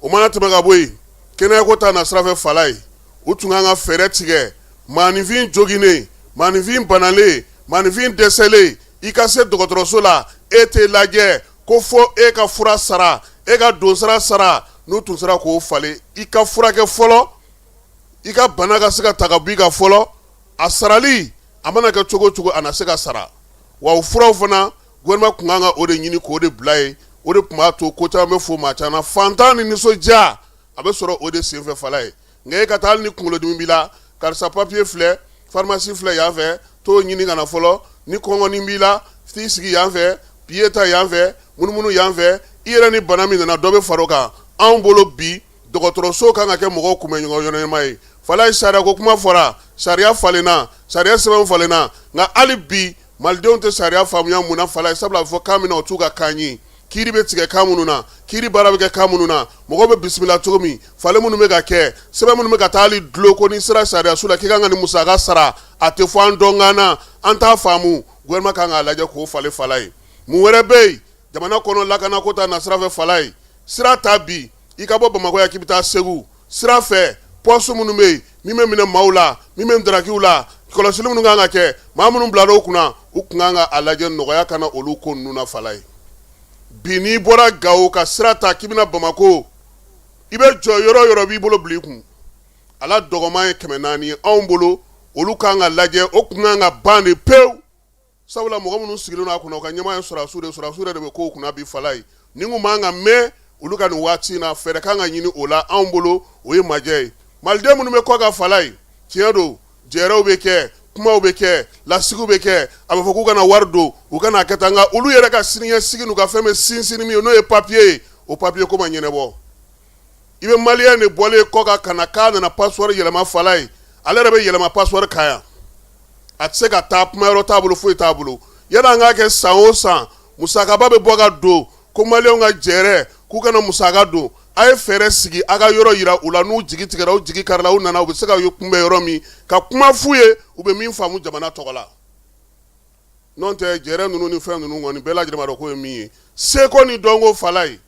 O mana tɛmɛ ka bɔ yen, kɛnɛyako ta nasira fɛ, Falaye, u tun kan ka fɛɛrɛ tigɛ maaninfin joginnen, maaninfin banalen, maaninfin dɛsɛlen, i ka se dɔgɔtɔrɔso la, e tɛ lajɛ ko fo e ka fura sara, e ka donsara sara. N'u tun sera k'o falen, i ka furakɛ fɔlɔ, i ka bana ka se ka ta ka bɔ i kan fɔlɔ, a sarali a mana kɛ cogo o cogo, a na se ka sara. Wa o furaw fana, gouvernement tun kan ka o de ɲini k'o de bila yen. O de tun b'a to ko caman bɛ fo maa caman na, fantan ni nisɔndiya a bɛ sɔrɔ o de senfɛ. Falaye, nka e ka taa, hali ni kunkolodimi b'i la, karisa papiye filɛ, pharmacie filɛ yan fɛ, t'o ɲini ka na fɔlɔ. Ni kɔngɔni b'i la, t'i sigi yan fɛ, piye ta yan fɛ, munumunu yan fɛ, i yɛrɛ ni bana min nana, dɔ bɛ fara o kan. Anw bolo bi, dɔgɔtɔrɔso kan ka kɛ mɔgɔw kunbɛn ɲɔgɔn ye. Falaye, sariya ko kuma fɔra, sariya falenna, sariya sɛbɛn falenna, nka hali bi malidenw tɛ sariya faamuya. Mun na, Falaye? Sabula a bɛ fɔ kan min na, o t'u ka kan ye. Kiiri bɛ tigɛ kan minnu na, kiiri baara bɛ kɛ kan minnu na, mɔgɔw bɛ bisimila cogo min, falen minnu bɛ ka kɛ, sɛbɛn minnu bɛ ka taa hali dulon ko n'i sera sariyaso la k'i kan ka nin musaka sara, a tɛ fɔ an dɔnkan na, an t'a faamu. Gouvernement kan k'a lajɛ k'o falen. Falaye, mun wɛrɛ bɛ yen jamana kɔnɔ lakanako ta nasira fɛ? Falaye, sira ta bi, i ka bɔ Bamakɔ yan k'i bɛ taa Segu, sira fɛ poste minnu bɛ yen, min bɛ minɛ maaw la, min bɛ darakiw la, kɔlɔsili minnu kan ka kɛ, maa minnu bilala o kunna, u tun kan ka a lajɛ nɔgɔya ka na olu ko ninnu na. Falaye, bi n'i bɔra Gawo ka sira ta k'i bɛna Bamakɔ, i bɛ jɔ yɔrɔ o yɔrɔ, b'i bolo bila i kun, a la dɔgɔman ye 400 ye. Anw bolo, olu kan ka lajɛ, o tun kan ka ban de pewu, sabula mɔgɔ minnu sigilen don a kunna, u ka ɲɛmaa ye sɔrɔdasiw de, sɔrɔdasiw yɛrɛ de bɛ kow kunna bi. Falaye, nin kun man ka mɛn olu ka nin waati in na. Fɛɛrɛ kan ka ɲini o la. Anw bolo, o ye majɛ ye. Maliden minnu bɛ kɔkan, Falaye, tiɲɛ don, jɛrɛw bɛ kɛ, kumaw bɛ kɛ, lasigiw bɛ kɛ, a bɛ fɔ k'u kana wari don, u kana kɛ tan, nka olu yɛrɛ ka siniɲɛsigi n'u ka fɛn bɛ sinsin min ye, n'o ye papiye ye, o papiye ko ma ɲɛnabɔ. I bɛ maliyɛn de bɔlen kɔkan ka na k'a nana passeport yɛlɛma. Falaye, ale yɛrɛ bɛ yɛlɛma passeport kan yan, a tɛ se ka taa, kumayɔrɔ t'a bolo, foyi t'a bolo. Yanni an k'a kɛ san o san musakaba bɛ bɔ ka don ko maliyɛnw ka jɛrɛ k'u kana musaka don, a ye fɛɛrɛ sigi, a ka yɔrɔ yira u la. N'u jigi tigɛra, u jigi karila, u nana, u bɛ se ka kunbɛn yɔrɔ min, ka kuma f'u ye, u bɛ min faamu jamana tɔgɔ la. N'o tɛ, jɛrɛ ninnu ni fɛn ninnu kɔni, bɛɛ lajɛlen b'a dɔn k'o ye min ye. Seko ni dɔnko, Falaye,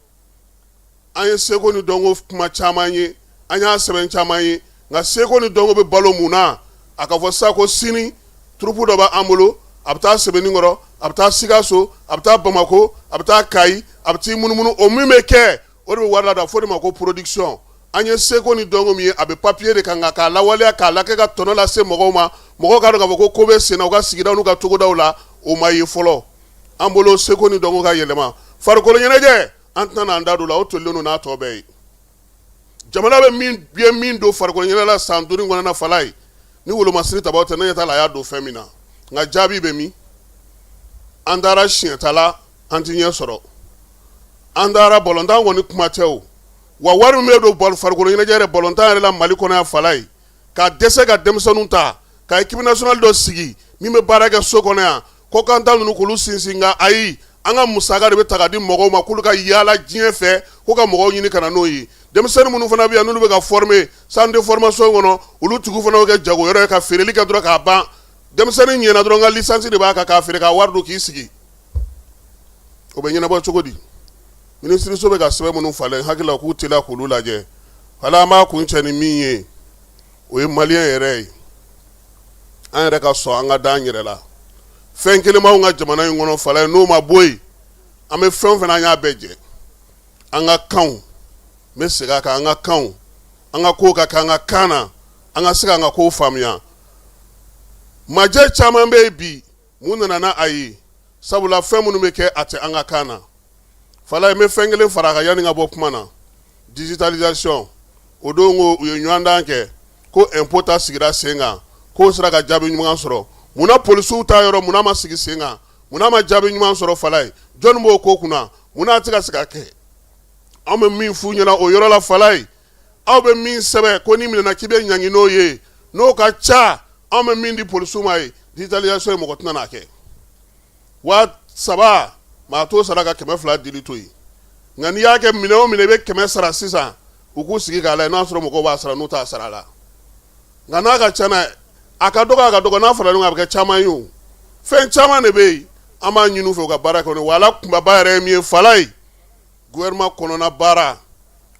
an ye seko ni dɔnko kuma caman ye, an y'a sɛbɛn caman ye, nka seko ni dɔnko bɛ balo mun na? A ka fɔ sa ko sini troupe dɔ b'an bolo, a bɛ taa Sebenikɔrɔ, a bɛ taa Sikaso, a bɛ taa Bamakɔ, a bɛ taa Kayi, a bɛ t'i munumunu, o min bɛ kɛ, o de bɛ wari ladon. A fɔ de ma ko production. An ye seko ni dɔnko min ye, a bɛ papiye de kan, nka k'a lawaleya, k'a lakɛ ka tɔnɔ lase mɔgɔw ma, mɔgɔw k'a dɔn k'a fɔ ko ko bɛ senna u ka sigidaw n'u ka togodaw la, o ma ye fɔlɔ. An bolo, seko ni dɔnko ka yɛlɛma. Farikolo ɲɛnajɛ, an tɛna an da don la, o tolilen don n'a tɔ bɛɛ ye. Jamana bɛ min ye min don farikolo ɲɛnajɛ la san 5 kɔnɔna na, Falaye, ni wolomasiri tabaw tɛ, ne ɲɛ t'a la a y'a don fɛn min na. Nka jaabi bɛ min? An taara siɲɛta la, an tɛ ɲɛ sɔrɔ. An taara balontan kɔni, kuma tɛ o. Wa wari min bɛ don farikolo ɲɛnajɛ yɛrɛ, balontan yɛrɛ la Mali kɔnɔ yan, Falaye, ka dɛsɛ ka denmisɛnninw ta ka équipe nationale dɔ sigi min bɛ baara kɛ so kɔnɔ yan, kɔkanta ninnu k'olu sinsin. Nka ayi, an ka musaka de bɛ ta ka di mɔgɔw ma k'olu ka yaala diɲɛ fɛ ko ka mɔgɔw ɲini ka na n'o ye. Denmisɛnnin minnu fana bɛ yan, n'olu bɛ ka former centre de formation kɔnɔ, olu tigiw fana bɛ kɛ jago yɔrɔ ye ka feereli kɛ dɔrɔn k'a ban. Denmisɛnnin ɲɛna dɔrɔn, ka licence de b'a kan, k'a feere k'a wari don k'i sigi. O bɛ ɲɛnabɔ cogo di? Minisiriso bɛ ka sɛbɛn minnu falen hakili la k'u teliya k'olu lajɛ. Wala an b'a kuncɛ ni min ye, o ye maliyɛn yɛrɛ ye. An yɛrɛ ka sɔn an ka da an yɛrɛ la. Fɛn kelen b'anw ka jamana in kɔnɔ Falaye, n'o ma bɔ yen, an bɛ fɛn o fɛn na, an y'a bɛɛ jɛ. An ka kanw, n bɛ segin a kan, an ka kanw, an ka kow ka kɛ an ka kan na, an ka se k'an ka kow faamuya. Majɛ caman bɛ yen bi, mun nana n'a ye? Sabula fɛn minnu bɛ kɛ, a tɛ an ka kan na. Falaye, n bɛ fɛn kelen fara a kan yanni ka bɔ kuma na. Digitalisation, o don ko u ye ɲɔgɔndan kɛ ko impôt ta sigira sen kan, k'o sera ka jaabi ɲuman sɔrɔ. Munna polisiw ta yɔrɔ, munna ma sigi sen kan? Munna ma jaabi ɲuman sɔrɔ? Falaye, jɔnni b'o ko kunna? Munna a tɛ ka se ka kɛ? Anw bɛ min f'u ɲɛna o yɔrɔ la, Falaye, aw bɛ min sɛbɛn ko n'i minɛna k'i bɛ ɲangi n'o ye, n'o ka ca, anw bɛ min di polisiw ma ye, digitalisation ye, mɔgɔ tɛna n'a kɛ. 3000, maa t'o sara ka 200 dili to yen. Nka n'i y'a kɛ minɛ o minɛ i bɛ 100 sara sisan, u k'u sigi k'a lajɛ n'a sɔrɔ mɔgɔw b'a sara, n'u t'a sara la. Nka n'a ka ca n'a ye, a ka dɔgɔ, a ka dɔgɔ, n'a farala ɲɔgɔn kan, a bɛ kɛ caman ye. O fɛn caman de bɛ yen, an b'a ɲini u fɛ u ka baara kɛ. Wa ala kunbaba yɛrɛ ye min ye, Falaye, gouvernement kɔnɔna baara,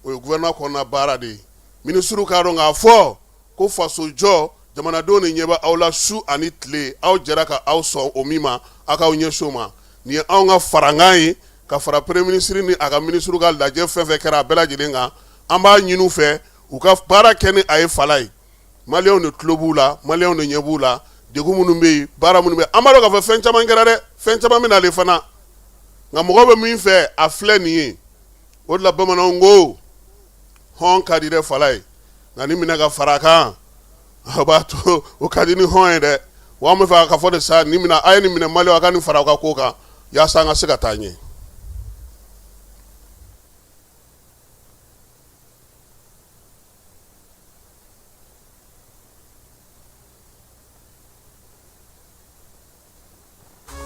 o ye gouvernement kɔnɔna baara de ye. Minisiriw k'a dɔn k'a fɔ ko fasojɔ, jamanadenw de ɲɛ bɛ aw la su ani tile. Aw jɛra ka aw sɔn o min ma, aw k'aw ɲɛsin o ma. Nin ye anw ka farankan ye ka fara premier ministre ni a ka minisiriw ka lajɛ fɛn fɛn kɛra a bɛɛ lajɛlen kan. An b'a ɲini u fɛ u ka baara kɛ ni a ye. Falaye, maliyɛnw de tulo b'u la, maliyɛnw de ɲɛ b'u la. Degun minnu bɛ yen, baara minnu bɛ, an b'a dɔn k'a fɔ fɛn caman kɛra dɛ, fɛn caman bɛ nalen fana. Nka mɔgɔ bɛ min fɛ, a filɛ nin ye. O de la bamananw ko hɔn ka di dɛ, Falaye, nka ni minɛ ka fara a kan, a b'a to o ka di ni hɔn ye dɛ. Wa an bɛ fɛ ka fɔ de sa, nin minɛ, a ye nin minɛ, maliyɛnw, a ka nin fara aw ka ko kan yaasa an ka se ka taa ɲɛ.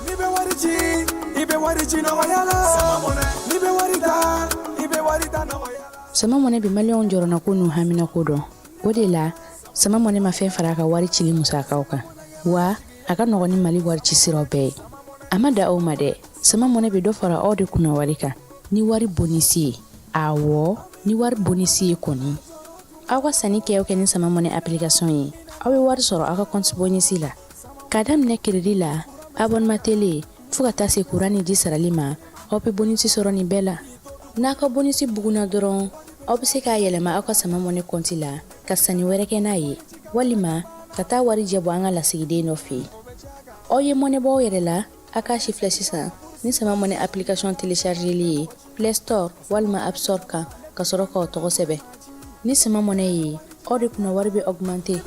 N'i bɛ wari ci, i bɛ wari ci nɔgɔya la. N'i bɛ wari ta, i bɛ wari ta nɔgɔya la. Sama Mɔnɛ bɛ maliyɛnw jɔrɔnako n'u haminako dɔn. O de la, Sama Mɔnɛ ma fɛn fara a ka wari cili musakaw kan, wa a ka nɔgɔn ni Mali wari ci siraw bɛɛ ye. A ma dan o ma dɛ, Sama Mɔnɛ bɛ dɔ fara aw de kunna wari kan ni wari bonisi ye. Awɔ, ni wari bonisi ye kɔni. Aw ka sanni kɛ o kɛ ni Sama Mɔnɛ application ye, aw bɛ wari sɔrɔ aw ka compte bonisi la. K'a daminɛ crédit la, abonnement télé, fo ka taa se kuran ni ji sarali ma, aw bɛ bonisi sɔrɔ nin bɛɛ la. N'a ka bonisi bugunna dɔrɔn, aw bɛ se k'a yɛlɛma aw ka Sama Mɔnɛ kɔnti la ka sanni wɛrɛ kɛ n'a ye, walima ka taa warijɛ bɔ an ka lasigiden dɔ fɛ yen. Aw ye mɔnɛ bɔ aw yɛrɛ la, a k'a sifilɛ sisan ni Sama Mɔnɛ application téléchargeli ye Play Store walima App Store kan, ka sɔrɔ k'aw tɔgɔ sɛbɛn. Ni Sama Mɔnɛ ye, aw de kunna wari bɛ augmenter.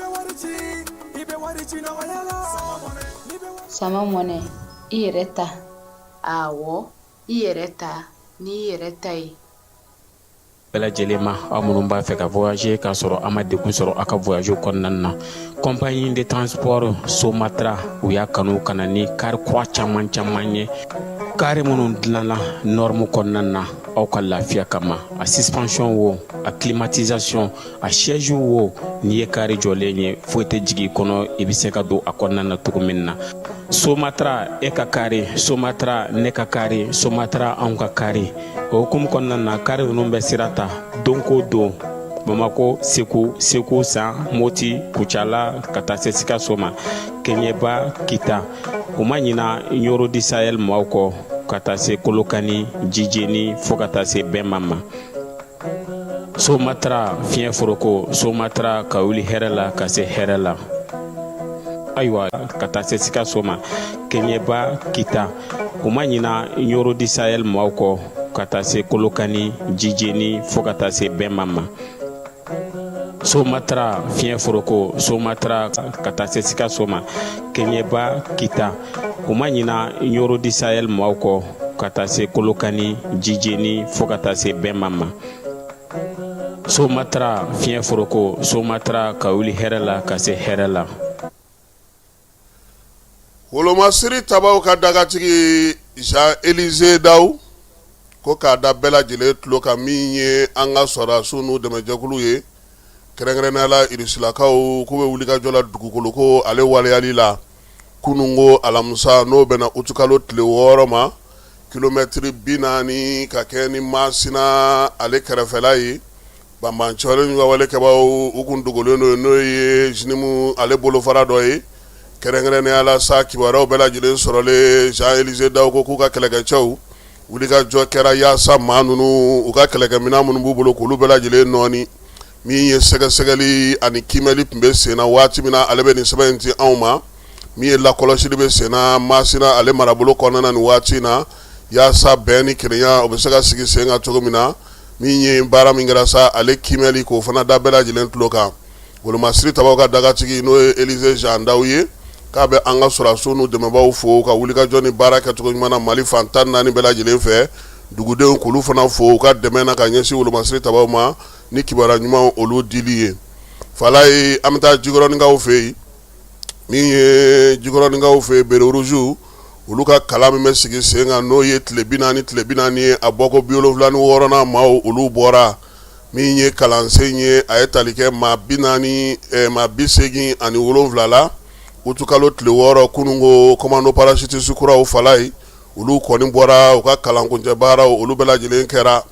Sama Mɔnɛ, i yɛrɛ ta. Awɔ, i yɛrɛ ta n'i yɛrɛ ta ye. Bɛɛ lajɛlen ma, aw minnu b'a fɛ ka voyager k'a sɔrɔ a ma degun sɔrɔ aw ka voyage kɔnɔna na, compagnie de transport Somatra, u y'a kanu ka na ni car kura caman caman ye, car minnu dilanna norme kɔnɔna na aw ka lafiya kama. A suspension wo, a climatisation, a siège wo, n'i ye car jɔlen ye, foyi tɛ jigin i kɔnɔ, i bɛ se ka don a kɔnɔna na cogo min na. Somatra, e ka car, Somatra, ne ka car, Somatra, anw ka car. O hukumu kɔnɔna na, car ninnu bɛ sira ta don ko don Bamako, Segu, Segu San, Moti, Kucala, ka taa se Sikaso ma, Keɲeba, Kita. U ma ɲina Ɲoro du Sahel maaw kɔ, ka taa se Kolokani, Jijeni, fo ka taa se Bɛnma ma. Somatra, fiɲɛ foroko, Somatra, ka wuli hɛrɛ la ka se hɛrɛ la. Ayiwa, ka taa se Sikaso ma, Keɲeba, Kita. U ma ɲina Ɲoro du Sahel maaw kɔ, ka taa se Kolokani, Jijeni, fo ka taa se Bɛnma ma. Somatra, fiɲɛ foroko, Somatra, ka taa se Sikaso ma, Keɲeba, Kita. U ma ɲina Ɲoro du Sahel maaw kɔ, ka taa se Kolokani, Jijeni, fo ka taa se Bɛnma ma. Somatra, fiɲɛ foroko, Somatra, ka wuli hɛrɛ la ka se hɛrɛ la. Wolomasiri tabaw ka dagatigi Jean Élisée Daw ko k'a da bɛɛ lajɛlen tulo kan, min ye an ka sɔrɔdasiw n'u dɛmɛjɛkulu ye, kɛrɛnkɛrɛnnenya la irisilakaw, k'u bɛ wulikajɔ la dugukolo ko ale waleyali la. Kununko alamisa, n'o bɛnna utikalo tile 6 ma, Kilomɛtiri 40 ka kɛ ni Masina ale kɛrɛfɛla ye. Banbaanci walekɛbaaw u kun dogolen don n'o ye JNIM ale bolofara dɔ ye. Kɛrɛnkɛrɛnnenya la sa, kibaruyaw bɛɛ lajɛlen sɔrɔlen, Jean Élisée Dao ko k'u ka kɛlɛkɛcɛw wulikajɔ kɛra yaasa maa ninnu u ka kɛlɛkɛminɛn minnu b'u bolo k'olu bɛɛ lajɛlen nɔɔni. Min ye sɛgɛsɛgɛli ani kiimɛli tun bɛ sen na waati min na ale bɛ nin sɛbɛn in ci anw ma, min ye lakɔlɔsili bɛ sen na Masina ale marabolo kɔnɔna na nin waati in na, yaasa bɛn ni kelenya o bɛ se ka sigi sen kan cogo min na. Min ye baara min kɛra sa, ale kiimɛli k'o fana da bɛɛ lajɛlen tulo kan. Wolomasiri tabaw ka dagatigi n'o ye Élisée Jean Dao ye, k'a bɛ an ka sɔrɔdasiw n'u dɛmɛbaaw fo ka wulikajɔ ni baara kɛcogo ɲuman na Mali fan 14 bɛɛ lajɛlen fɛ. Dugudenw k'olu fana fo u ka dɛmɛ na ka ɲɛsin wolomasiri tabaw ma ni kibaruya ɲuman olu dili ye. Falaye, an bɛ taa Jikɔrɔnikaw fɛ yen. Min ye Jikɔrɔnikaw fɛ yen, Béret Rouge olu ka kalan min bɛ sigi sen kan, n'o ye tile 40 tile 40 ye, a bɔko 76nan maaw olu bɔra. Min ye kalansen ye, a ye tali kɛ maa 40, maa 87 la. Utukalo tile 6 kununko, commando parachutiste kuraw Falaye olu kɔni bɔra u ka kalankuncɛ baaraw olu bɛɛ lajɛlen kɛra.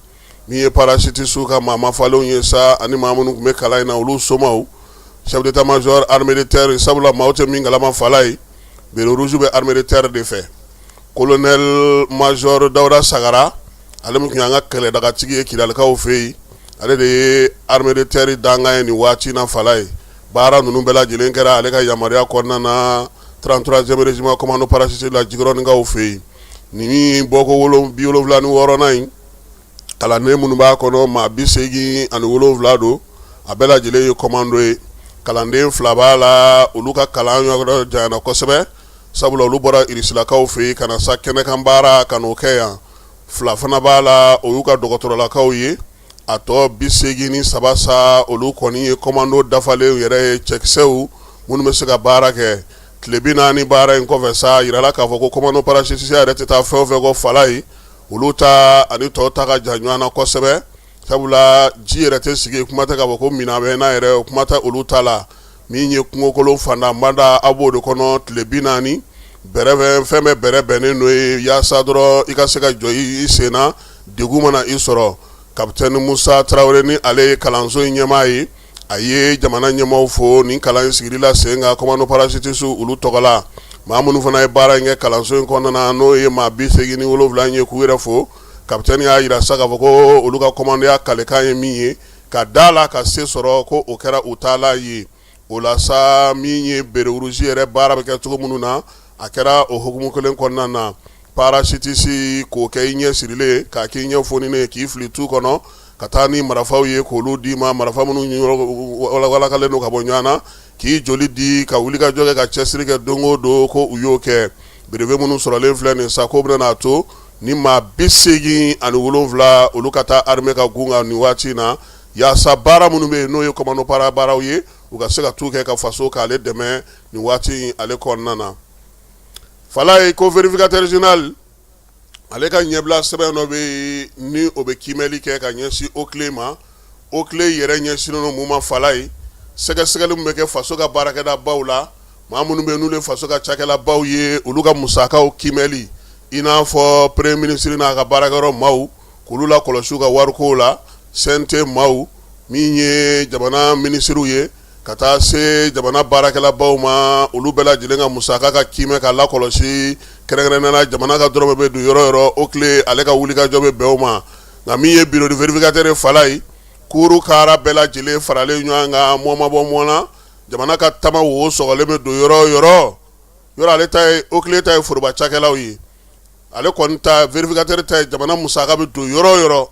Min ye parachutiste ka maa mafalenw ye sa, ani maa minnu tun bɛ kalan in na, olu somaw, chef d'état-major armée de terre, sabula maaw tɛ min kalama Falaye, Béret Rouge bɛ armée de terre de fɛ. Colonel major Dawuda Sagara, ale min tun y'an ka kɛlɛdagatigi ye Kidalikaw fɛ yen, ale de ye armée de terre dankan ye nin waati na Falaye. Baara ninnu bɛɛ lajɛlen kɛra ale ka yamaruya kɔnɔna na 33e régiment commando parachutiste la Jikɔrɔnikaw fɛ yen. Nin bɔko 76nan in, kalanden minnu b'a kɔnɔ, maa 87 don, a bɛɛ lajɛlen ye commando ye. Kalanden 2 b'a la, olu ka kalan yɔrɔ janyana kosɛbɛ, sabula olu bɔra irisilakaw fɛ yen ka na sa kɛnɛkan baara ka n'o kɛ yan. 2 fana b'a la, o y'u ka dɔgɔtɔrɔlakaw ye. A tɔ 83 sa, olu kɔni ye commando dafalen yɛrɛ ye, cɛkisɛw minnu bɛ se ka baara kɛ. Tile 40 baara in kɔfɛ sa, a yirala k'a fɔ ko commando parachutiste yɛrɛ tɛ taa fɛn o fɛn kɔ Falaye, olu ta ani tɔw ta ka jan ɲɔgɔn na kosɛbɛ, sabula ji yɛrɛ tɛ sigi, kuma tɛ k'a fɔ ko minɛn bɛ n'a yɛrɛ, o kuma tɛ olu ta la. Min ye kungokolon fantanbada, aw b'o de kɔnɔ tile 40, bɛrɛ fɛn bɛɛ bɛrɛ bɛnnen don ye, yaasa dɔrɔn i ka se ka jɔ i sen na degun mana i sɔrɔ. Kapitɛni Musa Tarawele, ni ale ye kalanso in ɲɛmaa ye, a ye jamana ɲɛmaaw fo nin kalan in sigili la sen kan commando parachutiste olu tɔgɔ la. Maa minnu fana ye baara in kɛ kalanso in kɔnɔna na, n'o ye maa 87 ye, k'u yɛrɛ fo. Kapitɛni y'a jira sa k'a fɔ ko olu ka commandoya kalekan ye min ye ka da la ka se sɔrɔ, ko o kɛra u taalan ye. O la sa, min ye Béret Rouge yɛrɛ baara bɛ kɛ cogo minnu na, a kɛra o hukumu kelen kɔnɔna na. Parachutiste k'o kɛ i ɲɛ sirilen, k'a k'i ɲɛ foninen, k'i fili tu kɔnɔ ka taa ni marifaw ye k'olu d'i ma, marifa minnu walakalen don ka bɔ ɲɔgɔn na, k'i joli di ka wulikajɔ kɛ ka cɛsiri kɛ don o don, ko u y'o kɛ. Brevet minnu sɔrɔlen filɛ nin sa, k'o bɛna n'a to ni maa 87 olu ka taa armée ka gun kan nin waati in na, yaasa baara minnu bɛ yen n'o ye commando para baaraw ye, u ka se ka t'u kɛ ka faso k'ale dɛmɛ nin waati in ale kɔnɔna na. Falaye ko vérificateur général ale ka ɲɛbila sɛbɛn dɔ bɛ yen, ni o bɛ kiimɛli kɛ ka ɲɛsin OCLEI ma. OCLEI yɛrɛ ɲɛsinnen don mun ma Falaye? Sɛgɛsɛgɛli min bɛ kɛ faso ka baarakɛdabaw la, maa minnu bɛ n'olu ye faso ka cakɛlabaw ye, olu ka musakaw kiimɛli, i n'a fɔ premier ministre n'a ka baarakɛyɔrɔ maaw, k'olu lakɔlɔsi u ka warikow la, CNT maaw, min ye jamana minisiriw ye, ka taa se jamana baarakɛlabaw ma, olu bɛɛ lajɛlen ka musaka ka kiimɛ ka lakɔlɔsi, kɛrɛnkɛrɛnnenya la jamana ka dɔrɔmɛ bɛ don yɔrɔ o yɔrɔ, OCLEI ale ka wulikajɔ bɛ bɛn o ma. Nka min ye bureau de vérificateur Falaye, kuuru kara bɛɛ lajɛlen faralen ɲɔgɔn kan, mɔ ma bɔ mɔ na, jamana ka tama wo sɔgɔlen bɛ don yɔrɔ o yɔrɔ yɔrɔ, ale ta ye OCLEI ta ye foroba cakɛlaw ye. Ale kɔni ta vérificateur ta ye jamana musaka bɛ don yɔrɔ o yɔrɔ.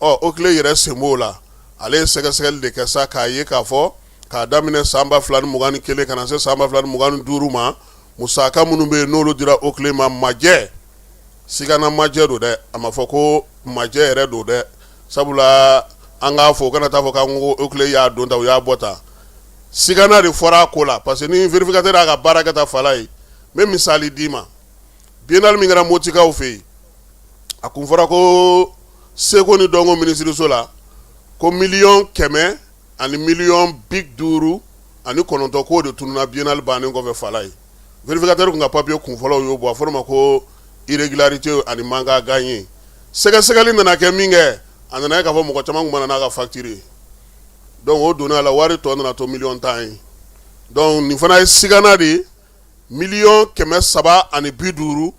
Ɔ, OCLEI yɛrɛ sen b'o la. Ale ye sɛgɛsɛgɛli de kɛ sa k'a ye k'a fɔ k'a daminɛ san 2021 ka na se san 2025 ma, musaka minnu bɛ yen n'olu dira OCLEI ma, majɛ sigana majɛ don dɛ, a ma fɔ ko majɛ yɛrɛ don dɛ, sabula an k'a fɔ o kana taa fɔ k'an ko OCLEI y'a don ta, u y'a bɔ ta. Sigana de fɔra a ko la, parce que ni vérificateur y'a ka baara kɛ ta Falaye, n bɛ misali d'i ma. Biennale min kɛra Motikaw fɛ yen, a kun fɔra ko seko ni dɔnko minisiriso la ko 100 miliyɔn ani 59 miliyɔn k'o de tununna biennale bannen kɔfɛ Falaye. Vérificateur kun ka papier kun fɔlɔw y'o bɔ, a fɔra ma ko Irrégularité ani manque à gagner. Sɛgɛsɛgɛli nana kɛ min kɛ, a nana ye k'a fɔ mɔgɔ caman tun ma na n'a ka facture ye. Donc o donna a la, wari tɔ nana to miliyɔn 10 ye. Donc nin fana ye sigana de ye, 350 miliyɔn,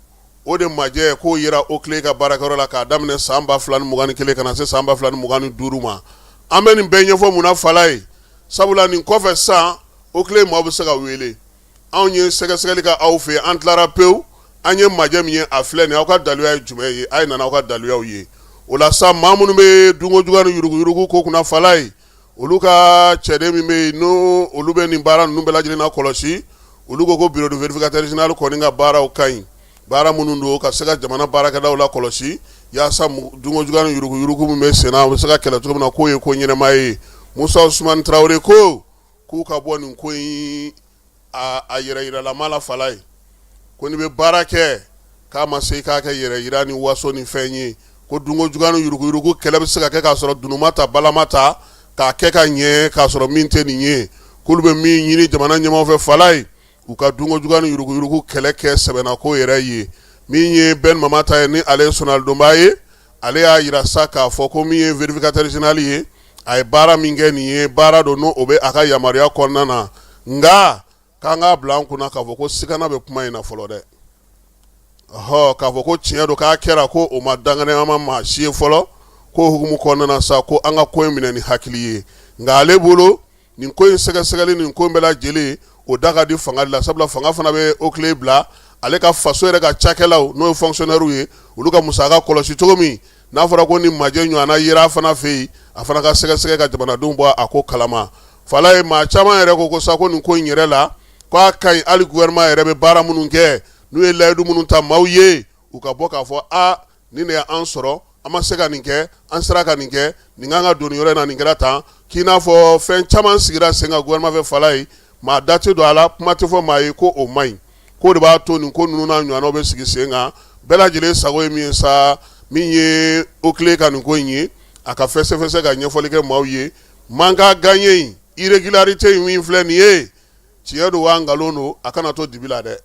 o de majɛ k'o yera OCLEI ka baarakɛyɔrɔ la k'a daminɛ san 2021 ka na se san 2025 ma. An bɛ nin bɛɛ ɲɛfɔ mun na, Falaye? Sabula nin kɔfɛ sisan, OCLEI maaw bɛ se ka wele. Anw ye sɛgɛsɛgɛli kɛ aw fɛ, an tilara pewu, an ye majɛ min ye, a filɛ nin, aw ka daluya ye jumɛn ye? A ye nana aw ka daluyaw ye. O la sa, maa minnu bɛ dunko juguya ni yuruguyurugu ko kunna, Falaye, olu ka cɛden min bɛ yen, n'o olu bɛ nin baara ninnu bɛɛ lajɛlen na kɔlɔsi, olu ko ko bureau de vérificateur général kɔni ka baaraw ka ɲi. Baara minnu don ka se ka jamana baarakɛlaw la kɔlɔsi yaasa dunko juguya ni yuruguyurugu min bɛ senna, o bɛ se ka kɛlɛ cogo min na, k'o ye ko ɲɛnama ye. Musa Usumani Tarawele ko k'u ka bɔ nin ko in a yɛrɛ yiralama la. Falaye ko n'i bɛ baara kɛ, k'a ma se i k'a kɛ yɛrɛ yira ni waso ni fɛn ye. Ko dunko juguya ni yuruguyurugu kɛlɛ bɛ se ka kɛ k'a sɔrɔ dunun ma ta, bala ma ta, k'a kɛ ka ɲɛ, k'a sɔrɔ min tɛ nin ye. K'olu bɛ min ɲini jamana ɲɛmaaw fɛ, Falaye, u ka dunko juguya ni yuruguyurugu kɛlɛ kɛ sɛbɛnna ko yɛrɛ ye. Min ye Ben Mamata ye, ni ale ye sonalidonba ye, ale y'a jira sa k'a fɔ ko min ye vérificateur général ye, a ye baara min kɛ nin ye, baara don n'o bɛ a ka yamaruya kɔnɔna na. Nka k'an k'a bila an kunna k'a fɔ ko sigana bɛ kuma in na fɔlɔ dɛ. Ɔhɔ, k'a fɔ ko tiɲɛ don k'a kɛra, ko o ma danganiya ma maa si ye fɔlɔ. Ko hukumu kɔnɔna na sa, ko an ka ko in minɛ ni hakili ye. Nka ale bolo, nin ko in sɛgɛsɛgɛli, nin ko in bɛɛ lajɛlen, o da ka di fanga de la, sabula fanga fana bɛ OCLEI bila ale ka faso yɛrɛ ka cakɛlaw, n'o ye fonctionnaires ye, olu ka musaka kɔlɔsi cogo min. N'a fɔra ko ni majɛ ɲɔgɔnna yera a fana fɛ yen, a fana ka sɛgɛsɛgɛ ka jamanadenw bɔ a ko kalama. Falaye, maa caman yɛrɛ ko sa ko nin ko in yɛrɛ la, k'a ka ɲi hali gouvernement yɛrɛ bɛ baara minnu kɛ, n'u ye layidu minnu ta maaw ye, u ka bɔ k'a fɔ a nin de y'an sɔrɔ, an ma se ka nin kɛ, an sera ka nin kɛ, nin kan ka don nin yɔrɔ in na, nin kɛra tan. K'i n'a fɔ fɛn caman sigira sen kan gouvernement fɛ, Falaye, maa da tɛ don a la, kuma tɛ fɔ maa ye, ko o man ɲi, k'o de b'a to nin ko ninnu n'a ɲɔgɔnnaw bɛ sigi sen kan. Bɛɛ lajɛlen sago ye min ye sa, min ye OCLEI ka nin ko in ye, a ka fɛsɛfɛsɛ ka ɲɛfɔli kɛ maaw ye. Manque à gagner in, irrégularité in min filɛ nin ye, tiɲɛ don wa nkalon don, a kana to dibi la dɛ,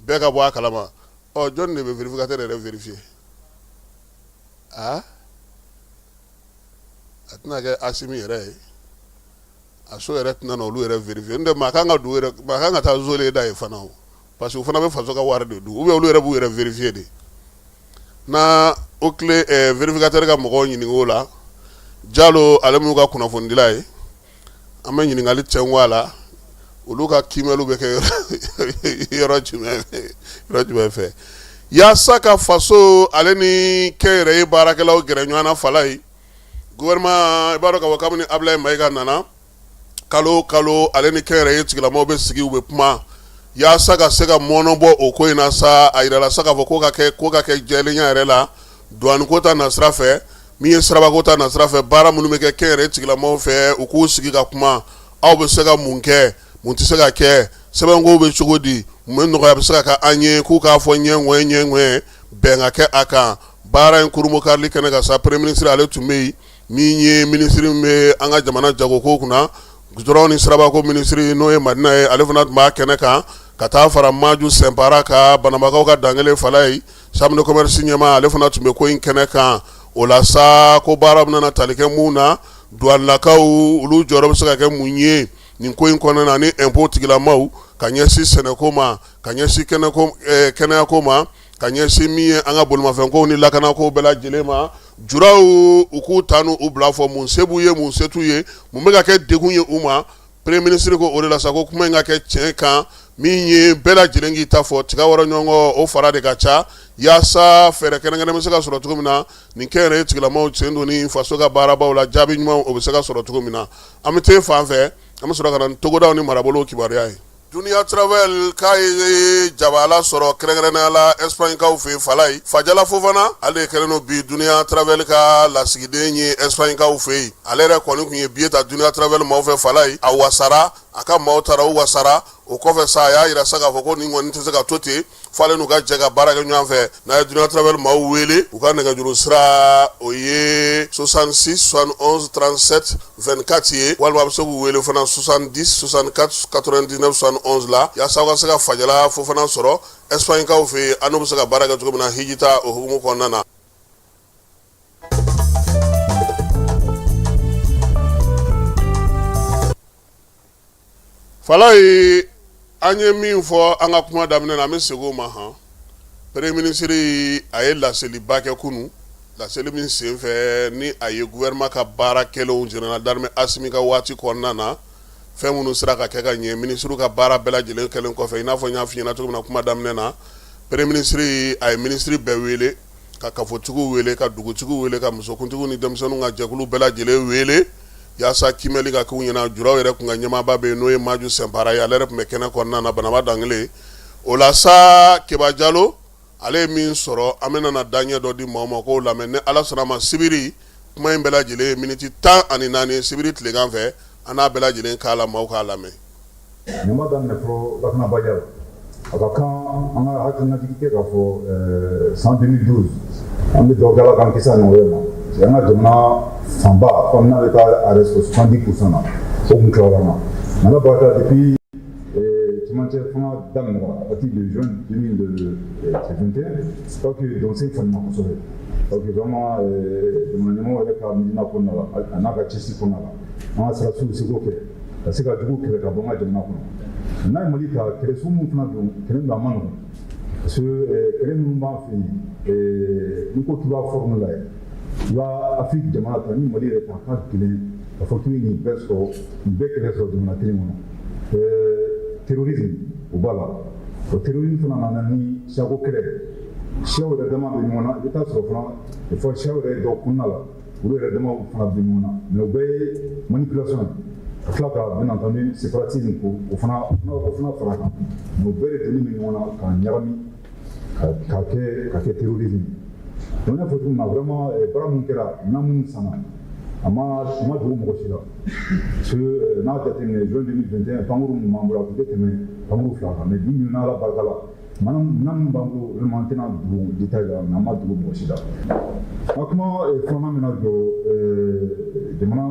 bɛɛ ka bɔ a kalama. Ɔ, jɔnni de bɛ vérificateur yɛrɛ vérifier? Aa, a tɛna kɛ Asimi yɛrɛ ye, a so yɛrɛ tɛna na olu yɛrɛ vérifier. N'o tɛ maa kan ka don yɛrɛ, maa kan ka taa zole da yen fana o, parce que u fana bɛ faso ka wari de dun, ou bien olu yɛrɛ b'u yɛrɛ vérifier de. Na OCLEI vérificateur ka mɔgɔw ɲininka o la. Jalo, ale minnu ka kunnafonidila ye, an bɛ ɲininkali cɛn a la, olu ka kiimɛliw bɛ kɛ yɔrɔ jumɛn fɛ yaasa ka faso ale ni kɛnyɛrɛye baarakɛlaw gɛrɛ ɲɔgɔn na. Falaye, gouvernement, i b'a dɔn k'a fɔ kabini Abulayi Mayiga nana, kalo o kalo ale ni kɛnyɛrɛye tigilamɔgɔw bɛ sigi, u bɛ kuma yaasa ka se ka mɔnɔ bɔ o ko in na sa. A yirala sa k'a fɔ ko ka kɛ jɛlenya yɛrɛ la, douane ko ta nasira fɛ, min ye sirabako ta nasira fɛ, baara minnu bɛ kɛ kɛnyɛrɛye tigilamɔgɔw fɛ, u k'u sigi ka kuma: aw bɛ se ka mun kɛ, mun tɛ se ka kɛ, sɛbɛnko bɛ cogo di, mun bɛ nɔgɔya bɛ se ka kɛ an ye? K'u k'a fɔ ɲɛ ŋɔɲɛ, bɛn ka kɛ a kan. Baara in kurunbonkarili kɛnɛ kan sa, premier ministre ale tun bɛ yen, min ye minisiri min bɛ an ka jamana jagoko kunna, goudron ni sirabako minisiri, n'o ye Madina ye, ale fana tun b'a kɛnɛ kan, ka taa fara Maju Sɛnpara ka Banabakaw ka dankelen, Falaye, chambre de commerce ɲɛmaa, ale fana tun bɛ ko in kɛnɛ kan. O la sa, ko baara bɛna tali kɛ mun na, douanelakaw olu jɔyɔrɔ bɛ se ka kɛ mun ye nin ko in kɔnɔna na, ni impôt tigilamaw, ka ɲɛsin sɛnɛko ma, ka ɲɛsin kɛnɛyako ma, ka ɲɛsin min ye an ka bolimafɛnkow ni lakanako bɛɛ lajɛlen ma. Juraw, u k'u ta n'u bila fɔ, mun se b'u ye, mun se t'u ye, mun bɛ ka kɛ degun ye u ma. Premier ministre ko o de la sa, ko kuma in ka kɛ tiɲɛ kan, min ye bɛɛ lajɛlen k'i ta fɔ, tiga wɔrɔ ɲɔgɔn o fara de ka ca, yaasa fɛɛrɛ kɛrɛnkɛrɛn bɛ se ka sɔrɔ cogo min na, nin kɛnyɛrɛye tigilamaw sen don ni faso ka baarabaw la, jaabi ɲuman o bɛ se ka sɔrɔ cogo min na. An bɛ te fan fɛ, an bɛ sɔrɔ ka na ni togodaw ni marabolow kibaruya ye. Dunia Travel k'a ye jabala sɔrɔ kɛrɛnkɛrɛnnenya la Espagne-kaw fɛ yen. Falaye, Fajala Fofana, ale de kɛlen don bi Dunia Travel ka lasigiden ye Espagne-kaw fɛ yen. Ale yɛrɛ kɔni tun ye billet ta Dunia Travel maaw fɛ. Falaye, a wasara, a ka maaw taara, u wasara. O kɔfɛ sa, a y'a jira sa k'a fɔ ko nin kɔni tɛ se ka to ten. f'ale n'u ka jɛ ka baara kɛ ɲɔgɔn fɛ. N'a ye Dunia Travel maaw wele, u ka nɛgɛjuru sira o ye 66 71 37 24 ye, walima a bɛ se k'u wele fana 70 64 99 71 la, yaasa aw ka se ka Fajala Fofana sɔrɔ Espagne-kaw fɛ yen, an n'u bɛ se ka baara kɛ cogo min na hijita o hukumu kɔnɔna na. Falaye, an ye min fɔ an ka kuma daminɛ na, an bɛ segin o ma. Han, premier ministre a ye laseliba kɛ kunun, laseli min senfɛ ni a ye gouvernement ka baara kɛlenw général d'armée Asimi ka waati kɔnɔna na, fɛn minnu sera ka kɛ ka ɲɛ, minisiriw ka baara bɛɛ lajɛlen kɛlen kɔfɛ. I n'a fɔ n y'a f'i ɲɛna cogo min na kuma daminɛ na, premier ministre a ye minisiri bɛɛ wele, ka kafotigiw wele, ka dugutigiw wele, ka musokuntigiw ni denmisɛnninw ka jɛkulu bɛɛ lajɛlen wele, yaasa kiimɛli ka k'u ɲɛna. Juraw yɛrɛ kun ka ɲɛmaaba bɛ yen, n'o ye Maju Sɛnpara ye, ale yɛrɛ tun bɛ kɛnɛ kɔnɔna na. Banaba Dangele o la sa, Keba Jalo ale ye min sɔrɔ, an bɛna na daɲɛ dɔ di maaw ma k'o lamɛn. Ni Ala sɔnna ma, sibiri kuma in bɛɛ lajɛlen ye miniti 14, sibiri tilegan fɛ, an n'a bɛɛ lajɛlen k'a la, maaw k'a lamɛn. Nin b'a daminɛ fɔlɔ lakanabaliya la. A ka kan an ka hakilinajigin kɛ k'a fɔ san 2012, an bɛ dugawu kɛ Ala k'an kisi a ɲɔgɔn wɛrɛ ma, parce que an ka jamana fanba, comme n'a bɛ taa a yɛrɛ sɔrɔ 70% na, o tun tilala an na. Mais Ala barika la, depuis cɛmancɛ fanga daminɛra à partir de juin 2021, je crois que dɔnsen falenna kosɛbɛ. Donc vraiment, jamana ɲɛmɔgɔ yɛrɛ ka miirina kɔnɔna la, a n'a ka cɛsiri kɔnɔna la, an ka sɔrɔdasiw seko kɛ ka se ka jugu kɛlɛ ka bɔ an ka jamana kɔnɔ. N'a ye Mali ta, kɛlɛ sugu min fana don, kɛlɛ min don, a ma nɔgɔn, parce que kɛlɛ minnu b'an fɛ yen, n'i ko k'i b'a forme lajɛ, i b'a Afiriki jamana ta ni Mali yɛrɛ ta, a ka gɛlɛn k'a fɔ k'i bɛ nin bɛɛ sɔrɔ, nin bɛɛ kɛlɛ sɔrɔ jamana kelen kɔnɔ. Terrorisme, o b'a la. O terrorisme fana nana ni siyako kɛlɛ, siyaw yɛrɛ dama bɛ ɲɔgɔn na. I bɛ taa sɔrɔ fana, des fois, siyaw yɛrɛ dɔw kɔnɔna la, olu yɛrɛ damaw fana bɛ ɲɔgɔn na, mais o bɛɛ ye manipulation ye, ka tila ka, bien entendu, séparatisme ko o fana fara kan. Mais o bɛɛ de donni bɛ ɲɔgɔn na k'a ɲagami ka kɛ terrorisme. Donc n y'a fɔ cogo min na, vraiment, baara min kɛra, minɛn minnu sanna, a ma dogo mɔgɔ si la, parce que n'a jateminɛ, juin 2021, pankuru min b'an bolo, a tun tɛ tɛmɛ pankuru 2 kan. Mais bi bi in na, Ala barika la, minɛn min b'an bolo, vraiment, an tɛna don détail la, mais an ma dogo mɔgɔ si la. N ka kuma filanan bɛna jɔ jamana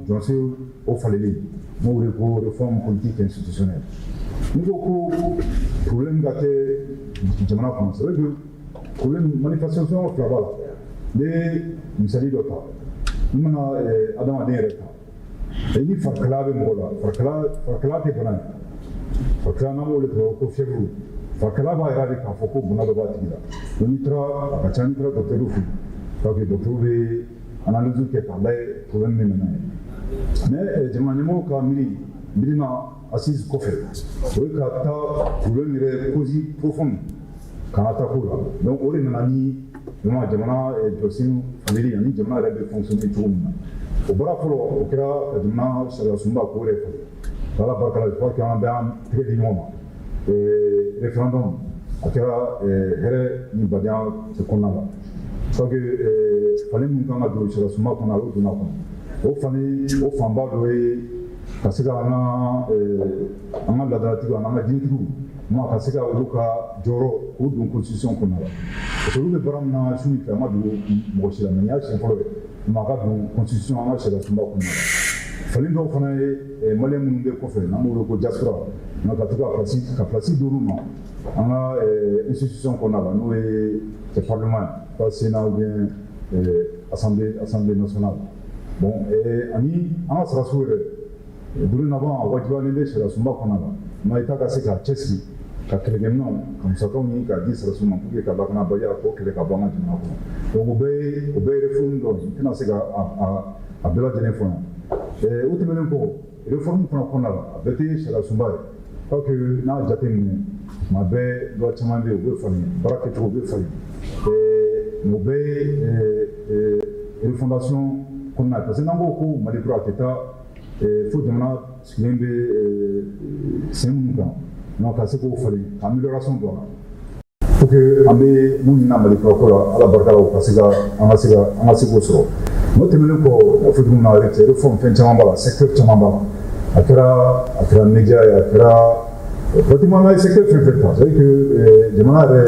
jɔsen o falenli, n'o wele ko réforme politique institutionnelle. N'i ko ko problème ka kɛ jamana kɔnɔ, c'est vrai que problème manifestation fila b'a la. N bɛ misali dɔ ta. N mana adamaden yɛrɛ ta, ni farikala bɛ mɔgɔ la, farikala tɛ bana ye. Farikala, n'an b'o wele tubabu ko fièvre, farikala b'a yira de k'a fɔ ko bana dɔ b'a tigi la. Donc n'i taara, a ka ca, n'i taara docteur fɛ yen, parce que docteur bɛ analyse kɛ k'a lajɛ problème min nana ye. Mais jamana ɲɛmɔgɔw ka miiri miirina assise kɔfɛ, o ye ka taa problème yɛrɛ cause profonde ka na taa k'o la. Donc o de nana ni vraiment jamana jɔsen falenli ani jamana yɛrɛ bɛ fonctionner cogo min na. O baara fɔlɔ, o kɛra ka jamana sariya sunba k'o yɛrɛ falen. Ala barika la, je crois que an bɛ an tɛgɛ di ɲɔgɔn ma. Référendum a kɛra hɛrɛ ni badenya kɔnɔna la. Je crois que falen min kan ka don sariya sunba kɔnɔ, o donna kɔnɔ. O falen, o fanba dɔ ye ka se ka an ka laadalatigiw ani an ka diinɛtigiw ma, ka se ka olu ka jɔyɔrɔ k'o don constitution kɔnɔna la, parce que olu bɛ baara min na su ni tile, a ma dogo mɔgɔ si la. Mais nin y'a siɲɛ fɔlɔ ye maa ka don constitution, an ka sariya sunba kɔnɔna la. Falen dɔw fana ye maliyɛn minnu bɛ kɔfɛ, n'an b'o wele ko diaspora, nka ka to ka place d'olu ma an ka institution kɔnɔna la, n'o ye parlement ye, soit sénat ou bien assemblée nationale. Bon, ani an ka sɔrɔdasiw yɛrɛ, dorénavant, a wajibiyalen bɛ sariya sunba kɔnɔna la, mais État ka se k'a cɛsiri ka kɛlɛkɛminɛnw, ka musakaw ɲini k'a di sɔrɔdasiw ma pour que ka lakanabaliya k'o kɛlɛ ka bɔ an ka jamana kɔnɔ. Donc o bɛɛ ye réforme dɔ ye. N tɛna se ka a bɛɛ lajɛlen fɔ yan. O tɛmɛnen kɔ, réforme fana kɔnɔna la, a bɛɛ tɛ sariya sunba ye. Parce que n'a jateminɛ, tuma bɛɛ loi caman bɛ yen, u bɛ falen, baara kɛcogo bɛ falen, mais o bɛɛ ye refondation kɔnɔna ye, parce que n'an ko ko Mali kura, a tɛ taa fo jamana sigilen bɛ sen minnu kan, donc ka se k'o falen, ka amélioration don a la, pour que an bɛ mun ɲini Mali kura ko la, Ala barika la, o ka se ka an ka se k'o sɔrɔ. N'o tɛmɛnen kɔ, n y'a fɔ cogo min na, réforme fɛn caman b'a la, secteur caman b'a la. A kɛra média ye, a kɛra Pratiquement n'a ye secteur fɛn fɛn ta, c'est à dire que jamana yɛrɛ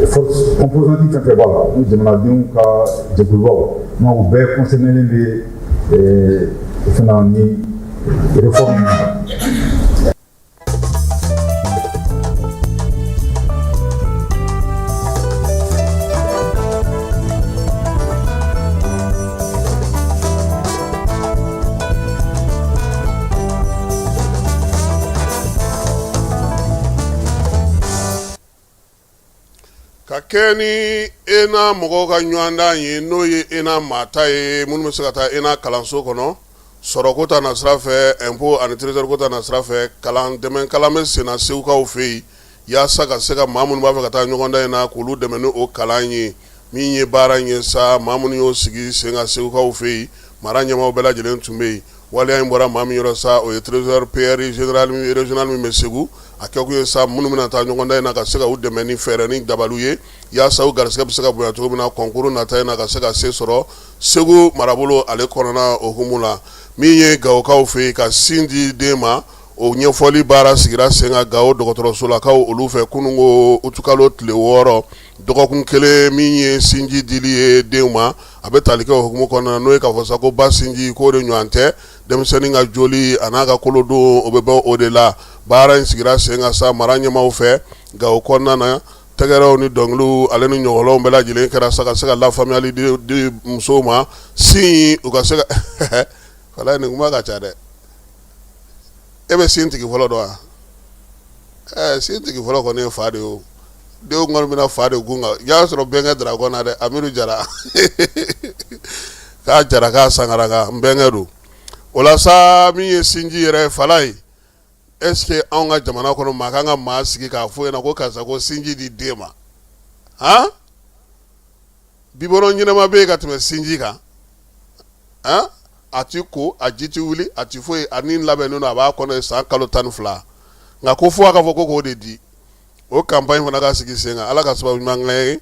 force composante fɛn fɛn b'a la, ni jamanadenw ka jɛkulubaw, n'a u bɛɛ concerné bɛ fɛn na ni réforme na. Ka kɛ ni ENA mɔgɔw ka ɲɔgɔndan ye, n'o ye ENA maata ye, minnu bɛ se ka taa ENA kalanso kɔnɔ, sɔrɔko ta nasira fɛ, impôt ani trésor ko ta nasira fɛ, kalan dɛmɛ kalan bɛ senna segukaw fɛ yen, yaasa ka se ka maa minnu b'a fɛ ka taa ɲɔgɔndan in na, k'olu dɛmɛ ni o kalan ye. Min ye baara in ye sa, maa minnu y'o sigi sen kan segukaw fɛ yen, mara ɲɛmaaw bɛɛ lajɛlen tun bɛ yen. Waleya in bɔra maa min yɔrɔ sa, o ye trésor PRI général régional min bɛ Segu. A kɛkun ye sa, minnu bɛna taa ɲɔgɔndan in na, ka se ka u dɛmɛ ni fɛɛrɛ ni dabaliw ye, yaasa u garisɛgɛ bɛ se ka bonya cogo min na concours nata in na, ka se ka se sɔrɔ Segu marabolo ale kɔnɔna o hukumu la. Min ye Gawokaw fɛ yen, ka sin di den ma, o ɲɛfɔli baara sigira sen kan Gawo dɔgɔtɔrɔsolakaw olu fɛ kununko utukalo tile 6, dɔgɔkun kelen min ye sinji dili ye denw ma. A bɛ tali kɛ o hukumu kɔnɔna, n'o ye k'a fɔ sa ko ba sinji k'o de ɲɔgɔn tɛ denmisɛnnin ka joli a n'a ka kolodon, o bɛ bɔ o de la. Baara in sigira sen kan sa mara ɲɛmaaw fɛ Gawo kɔnɔna na. Tɛgɛrɛw ni dɔnkiliw ale ni ɲɔgɔlɔnw bɛɛ lajɛlen kɛra sa ka se ka lafaamuyali di musow ma sin u ka se ka. Walayi, nin kuma ka ca dɛ. E bɛ sin tigi fɔlɔ dɔn wa? Sin tigi fɔlɔ kɔni ye fa de ye. O denw kɔni bɛna fa de kun kan. Y'a sɔrɔ bɛnkɛ dara na dɛ, Amidu Jara k'a jara k'a sangara n bɛnkɛ don o la sa. Min ye sinji yɛrɛ fala ye, est-ce que anw ka jamana kɔnɔ, maa kan ka maa sigi k'a fɔ ɲɛna ko karisa ko sinji di den ma? Han, biberon ɲɛnama bɛ yen ka tɛmɛ sinji kan? Han, a ti ko, a ji ti wuli, a ti foyi, a ni labɛnnen don, a b'a kɔnɔ san kalo 12. Nka ko fo a ka fɔ ko k'o de di, o campagne fana ka sigi sen kan. Ala ka sababu ɲuman k'an ye.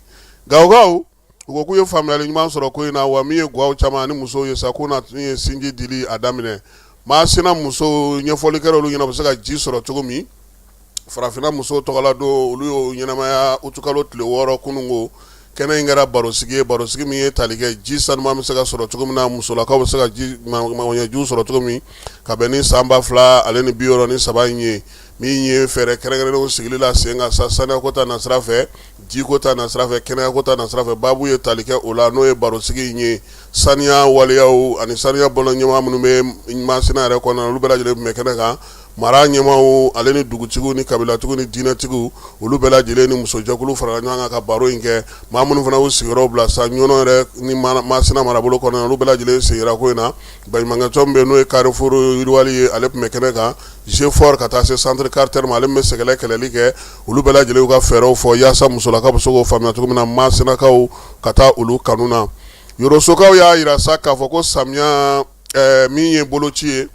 Gawokaw, u ko k'u ye faamuyali ɲuman sɔrɔ ko in na wa. Min ye gwaw caman ani musow ye sa, k'u na tun ye sinji dili a daminɛ. Masina musow, ɲɛfɔli kɛra olu ɲɛna u bɛ se ka ji sɔrɔ cogo min. Farafinna musow tɔgɔla don, olu y'o ɲɛnamaya utukalo tile 6 kununko. Kɛnɛ in kɛra barosigi ye, barosigi min ye tali kɛ ji sanuman bɛ se ka sɔrɔ cogo min na, musolakaw bɛ se ka ji magoɲɛjiw sɔrɔ cogo min, ka bɛn ni san 2063 in ye. Min ye fɛɛrɛ kɛrɛnkɛrɛnnenw sigili la sen kan sa, saniyako ta nasira fɛ, jiko ta nasira fɛ, kɛnɛyako ta nasira fɛ, baabu ye tali kɛ o la, n'o ye barosigi in ye. Saniya waleyaw ani saniya bolo ɲɛmaa minnu bɛ Masina yɛrɛ kɔnɔna, olu bɛɛ lajɛlen tun bɛ kɛnɛ kan. Mara ɲɛmaaw ale ni dugutigiw ni kabilatigiw ni diinɛtigiw, olu bɛɛ lajɛlen ni musojɛkulu farala ɲɔgɔn kan ka baro in kɛ. Maa minnu fana y'u sigiyɔrɔ bila sa Ɲɔnɔ yɛrɛ ni Masina marabolo kɔnɔna, olu bɛɛ lajɛlen sen yera ko in na. Baɲumankɛtɔn min bɛ yen, n'o ye Carrefour yiriwali ye, ale tun bɛ kɛnɛ kan. GFOR ka taa se Centre Carter ma, ale min bɛ sɛgɛlɛ kɛlɛli kɛ, olu bɛɛ lajɛlen y'u ka fɛɛrɛw fɔ yaasa musolakaw bɛ se k'o faamuya cogo min na, Masinakaw ka taa olu kanu na. Yorosokaw y'a jira sa k'a fɔ ko samiya min ye boloci ye,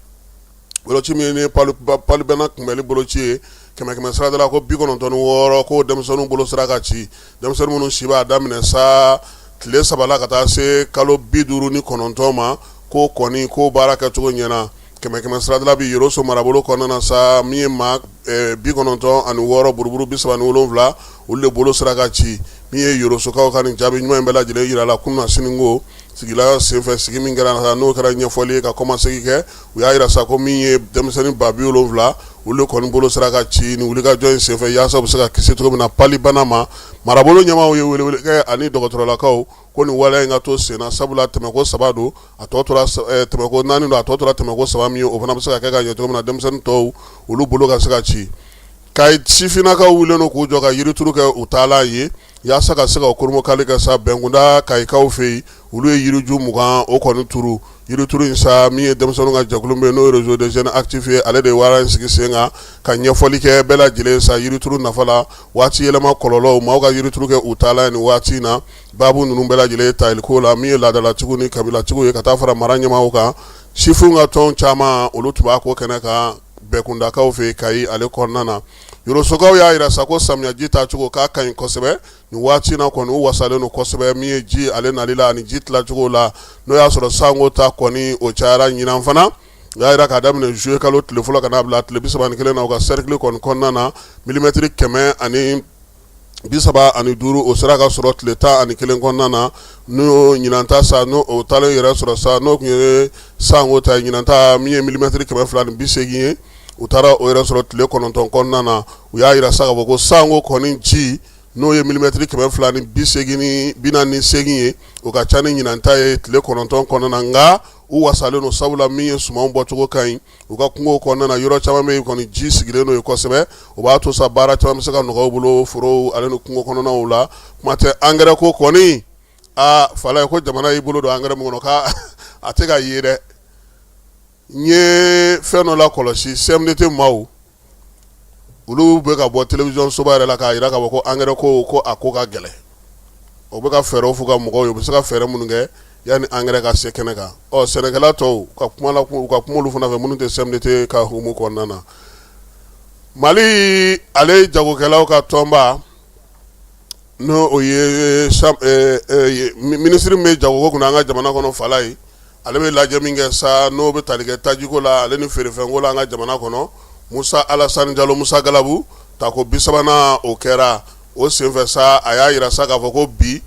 boloci min ye palubana kunbɛli boloci ye, kɛmɛ kɛmɛ sarada la ko 96, ko denmisɛnninw bolo sera ka ci. Denmisɛnnin minnu si b'a daminɛ sa tile 3 la ka taa se kalo 59 ma, ko kɔni ko baara kɛcogo ɲɛna. Kɛmɛ kɛmɛ sarada la bi Yoroso marabolo kɔnɔna na sa, min ye maa 96 buruburu 37, olu de bolo sera ka ci. Min ye Yorosokaw ka nin jaabi ɲuman in bɛɛ lajɛlen jira la kunasini ko sigila senfɛ, sigi min kɛra, n'o kɛra ɲɛfɔli ye ka kɔmasegin kɛ, u y'a jira sa ko min ye denmisɛnnin 70,000, olu de kɔni bolo sera ka ci nin wulikajɔ in senfɛ, yaasa u bɛ se ka kisi cogo min na palibana ma. Marabolo ɲɛmaaw ye welewele kɛ ani dɔgɔtɔrɔlakaw ko nin waleya in ka to senna, sabula tɛmɛko 3 don, a tɔ tora tɛmɛko 4 don, a tɔ tora tɛmɛko 3 min ye, o fana bɛ se ka kɛ ka ɲɛ cogo min na, denmisɛnnin tɔw olu bolo ka se ka ci. Kayi sifinnakaw wulilen don k'u jɔ ka yirituru kɛ u taalan ye, yaasa ka se ka kurunbonkari kɛ sa. Bɛnkunda kayikaw fɛ yen, olu ye yiriju 20 o kɔni turu. Yirituru in sa, min ye denmisɛnninw ka jɛkulu bɛ, n'o ye Réseau des jeunes actifs ye, ale de ye wara in sigi sen kan ka ɲɛfɔli kɛ bɛɛ lajɛlen sa yirituru nafa la, waati yɛlɛma kɔlɔlɔw, maaw ka yirituru kɛ u taalan ye nin waati in na. Baabu ninnu bɛɛ lajɛlen taliko la, min ye laadalatigiw ni kabilatigiw ye, ka taa fara mara ɲɛmaaw kan, sifinw ka tɔn caman, olu tun b'a ko kɛnɛ kan Bɛnkundakaw fɛ Kayi ale kɔnɔna na. Yorosokaw y'a jira sa ko samiyaji taacogo k'a ka ɲi kosɛbɛ nin waati in na kɔni, u wasalen don kosɛbɛ min ye ji ale nali la ani ji tilacogo la, n'o y'a sɔrɔ sanko ta kɔni o cayara ɲinan fana. U y'a jira k'a daminɛ juillet kalo tile fɔlɔ ka n'a bila tile 31 na, u ka cercle kɔni kɔnɔna na, milimɛtiri 135, o sera ka sɔrɔ tile 11 kɔnɔna na. N'o ɲinan ta sa, n'o o taalen yɛrɛ sɔrɔ sa, n'o tun ye sango ta ye, ɲinan ta min ye milimɛtiri 280 ye, u taara o yɛrɛ sɔrɔ tile 9 kɔnɔna na. U y'a jira sa k'a fɔ ko sango kɔni ji, n'o ye milimɛtiri 280 ni 48 ye, o ka ca ni ɲinan ta ye tile 9 kɔnɔna na. Nka u wasalen don, sabula min ye sumanw bɔcogo ka ɲi u ka kungo kɔnɔna na, yɔrɔ caman bɛ yen kɔni ji sigilen don yen kosɛbɛ. O b'a to sa baara caman bɛ se ka nɔgɔya u bolo forow ale ni kungo kɔnɔnaw la. Kuma tɛ angɛrɛ ko kɔni, aa Falaye, ko jamana y'i bolo don angɛrɛ min kɔnɔ, k'a a tɛ ka ye dɛ. N ye fɛn dɔ la kɔlɔsi, CMDT maaw, olu bɛ ka bɔ télévision soba yɛrɛ la k'a jira k'a fɔ ko angɛrɛ ko, ko a ko ka gɛlɛn. O bɛ ka fɛɛrɛw f'u ka mɔgɔw ye, u bɛ se ka fɛɛrɛ minnu kɛ yanni angɛrɛ ka se kɛnɛ kan. Ɔ sɛnɛkɛla tɔw ka kuma la, u ka kuma olu fana fɛ minnu tɛ CMDT ka hukumu kɔnɔna na. Mali ale jagokɛlaw ka tɔnba, n'o o ye minisiri min bɛ jagoko kunna an ka jamana kɔnɔ, Falaye, ale bɛ lajɛ min kɛ sa, n'o bɛ tali kɛ tajiko la ale ni feerefɛnko la an ka jamana kɔnɔ, Musa Alasani Jalo, Musa Galabu, tako 30nan o kɛra. O senfɛ sa, a y'a jira sa k'a fɔ ko bi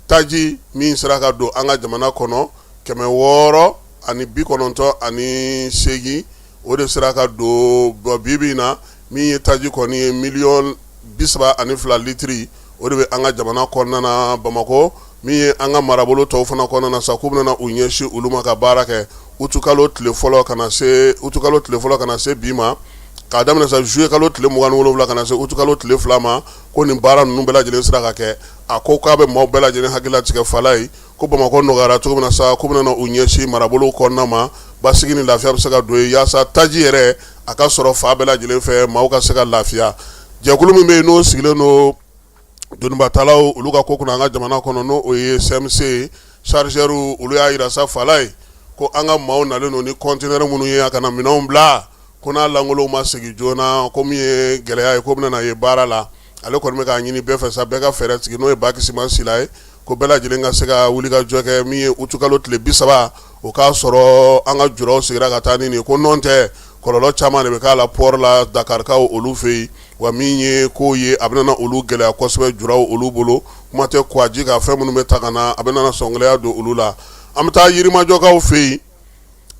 taji min sera ka don an ka jamana kɔnɔ, 698, o de sera ka don. Bi bi in na, min ye taji kɔni ye, miliyɔn 32 litiri, o de bɛ an ka jamana kɔnɔna na Bamakɔ. Min ye an ka marabolo tɔw fana kɔnɔna na sa, k'u bɛna u ɲɛsin olu ma ka baara kɛ utukalo tile fɔlɔ ka na se utukalo tile fɔlɔ ka na se bi ma, k'a daminɛ sa juillet kalo tile 27 ka na se utukalo tile 2 ma, ko nin baara ninnu bɛɛ lajɛlen sera ka kɛ. A ko k'a bɛ maaw bɛɛ lajɛlen hakili latigɛ, Falaye, ko Bamakɔ nɔgɔyara cogo min na sa, k'u bɛna u ɲɛsin marabolo kɔnɔna ma, basigi ni lafiya bɛ se ka don yen, yaasa taji yɛrɛ a ka sɔrɔ fan bɛɛ lajɛlen fɛ, maaw ka se ka lafiya. Jɛkulu min bɛ yen, n'o sigilen don donibatalaw olu ka ko kunna an ka jamana kɔnɔ, n'o o ye CMC chargeurs, olu y'a jira sa, Falaye, ko an ka maaw nalen don ni conteneur minnu ye a ka na minɛnw bila, ko n'a lankolonw ma segin joona, ko min ye gɛlɛya ye, ko bɛna ye baara la. Ale kɔni bɛ k'a ɲini bɛɛ fɛ sa, bɛɛ ka fɛɛrɛ sigi, n'o ye Bakisima Sila ye, ko bɛɛ lajɛlen ka se ka wuli ka jɔ kɛ min ye utukalo tile 30, o k'a sɔrɔ an ka juraw sigira ka taa ni nin ye, ko nɔn tɛ kɔlɔlɔ caman de bɛ k'a la port la Dakarikaw olu fɛ yen. Wa min ye ko ye, a bɛna olu gɛlɛya kosɛbɛ juraw olu bolo, kuma tɛ kuwaji ka fɛn minnu bɛ ta ka na, a bɛna sɔngɔgɛlɛya don olu la. An bɛ taa Yirimajɔkaw fɛ yen.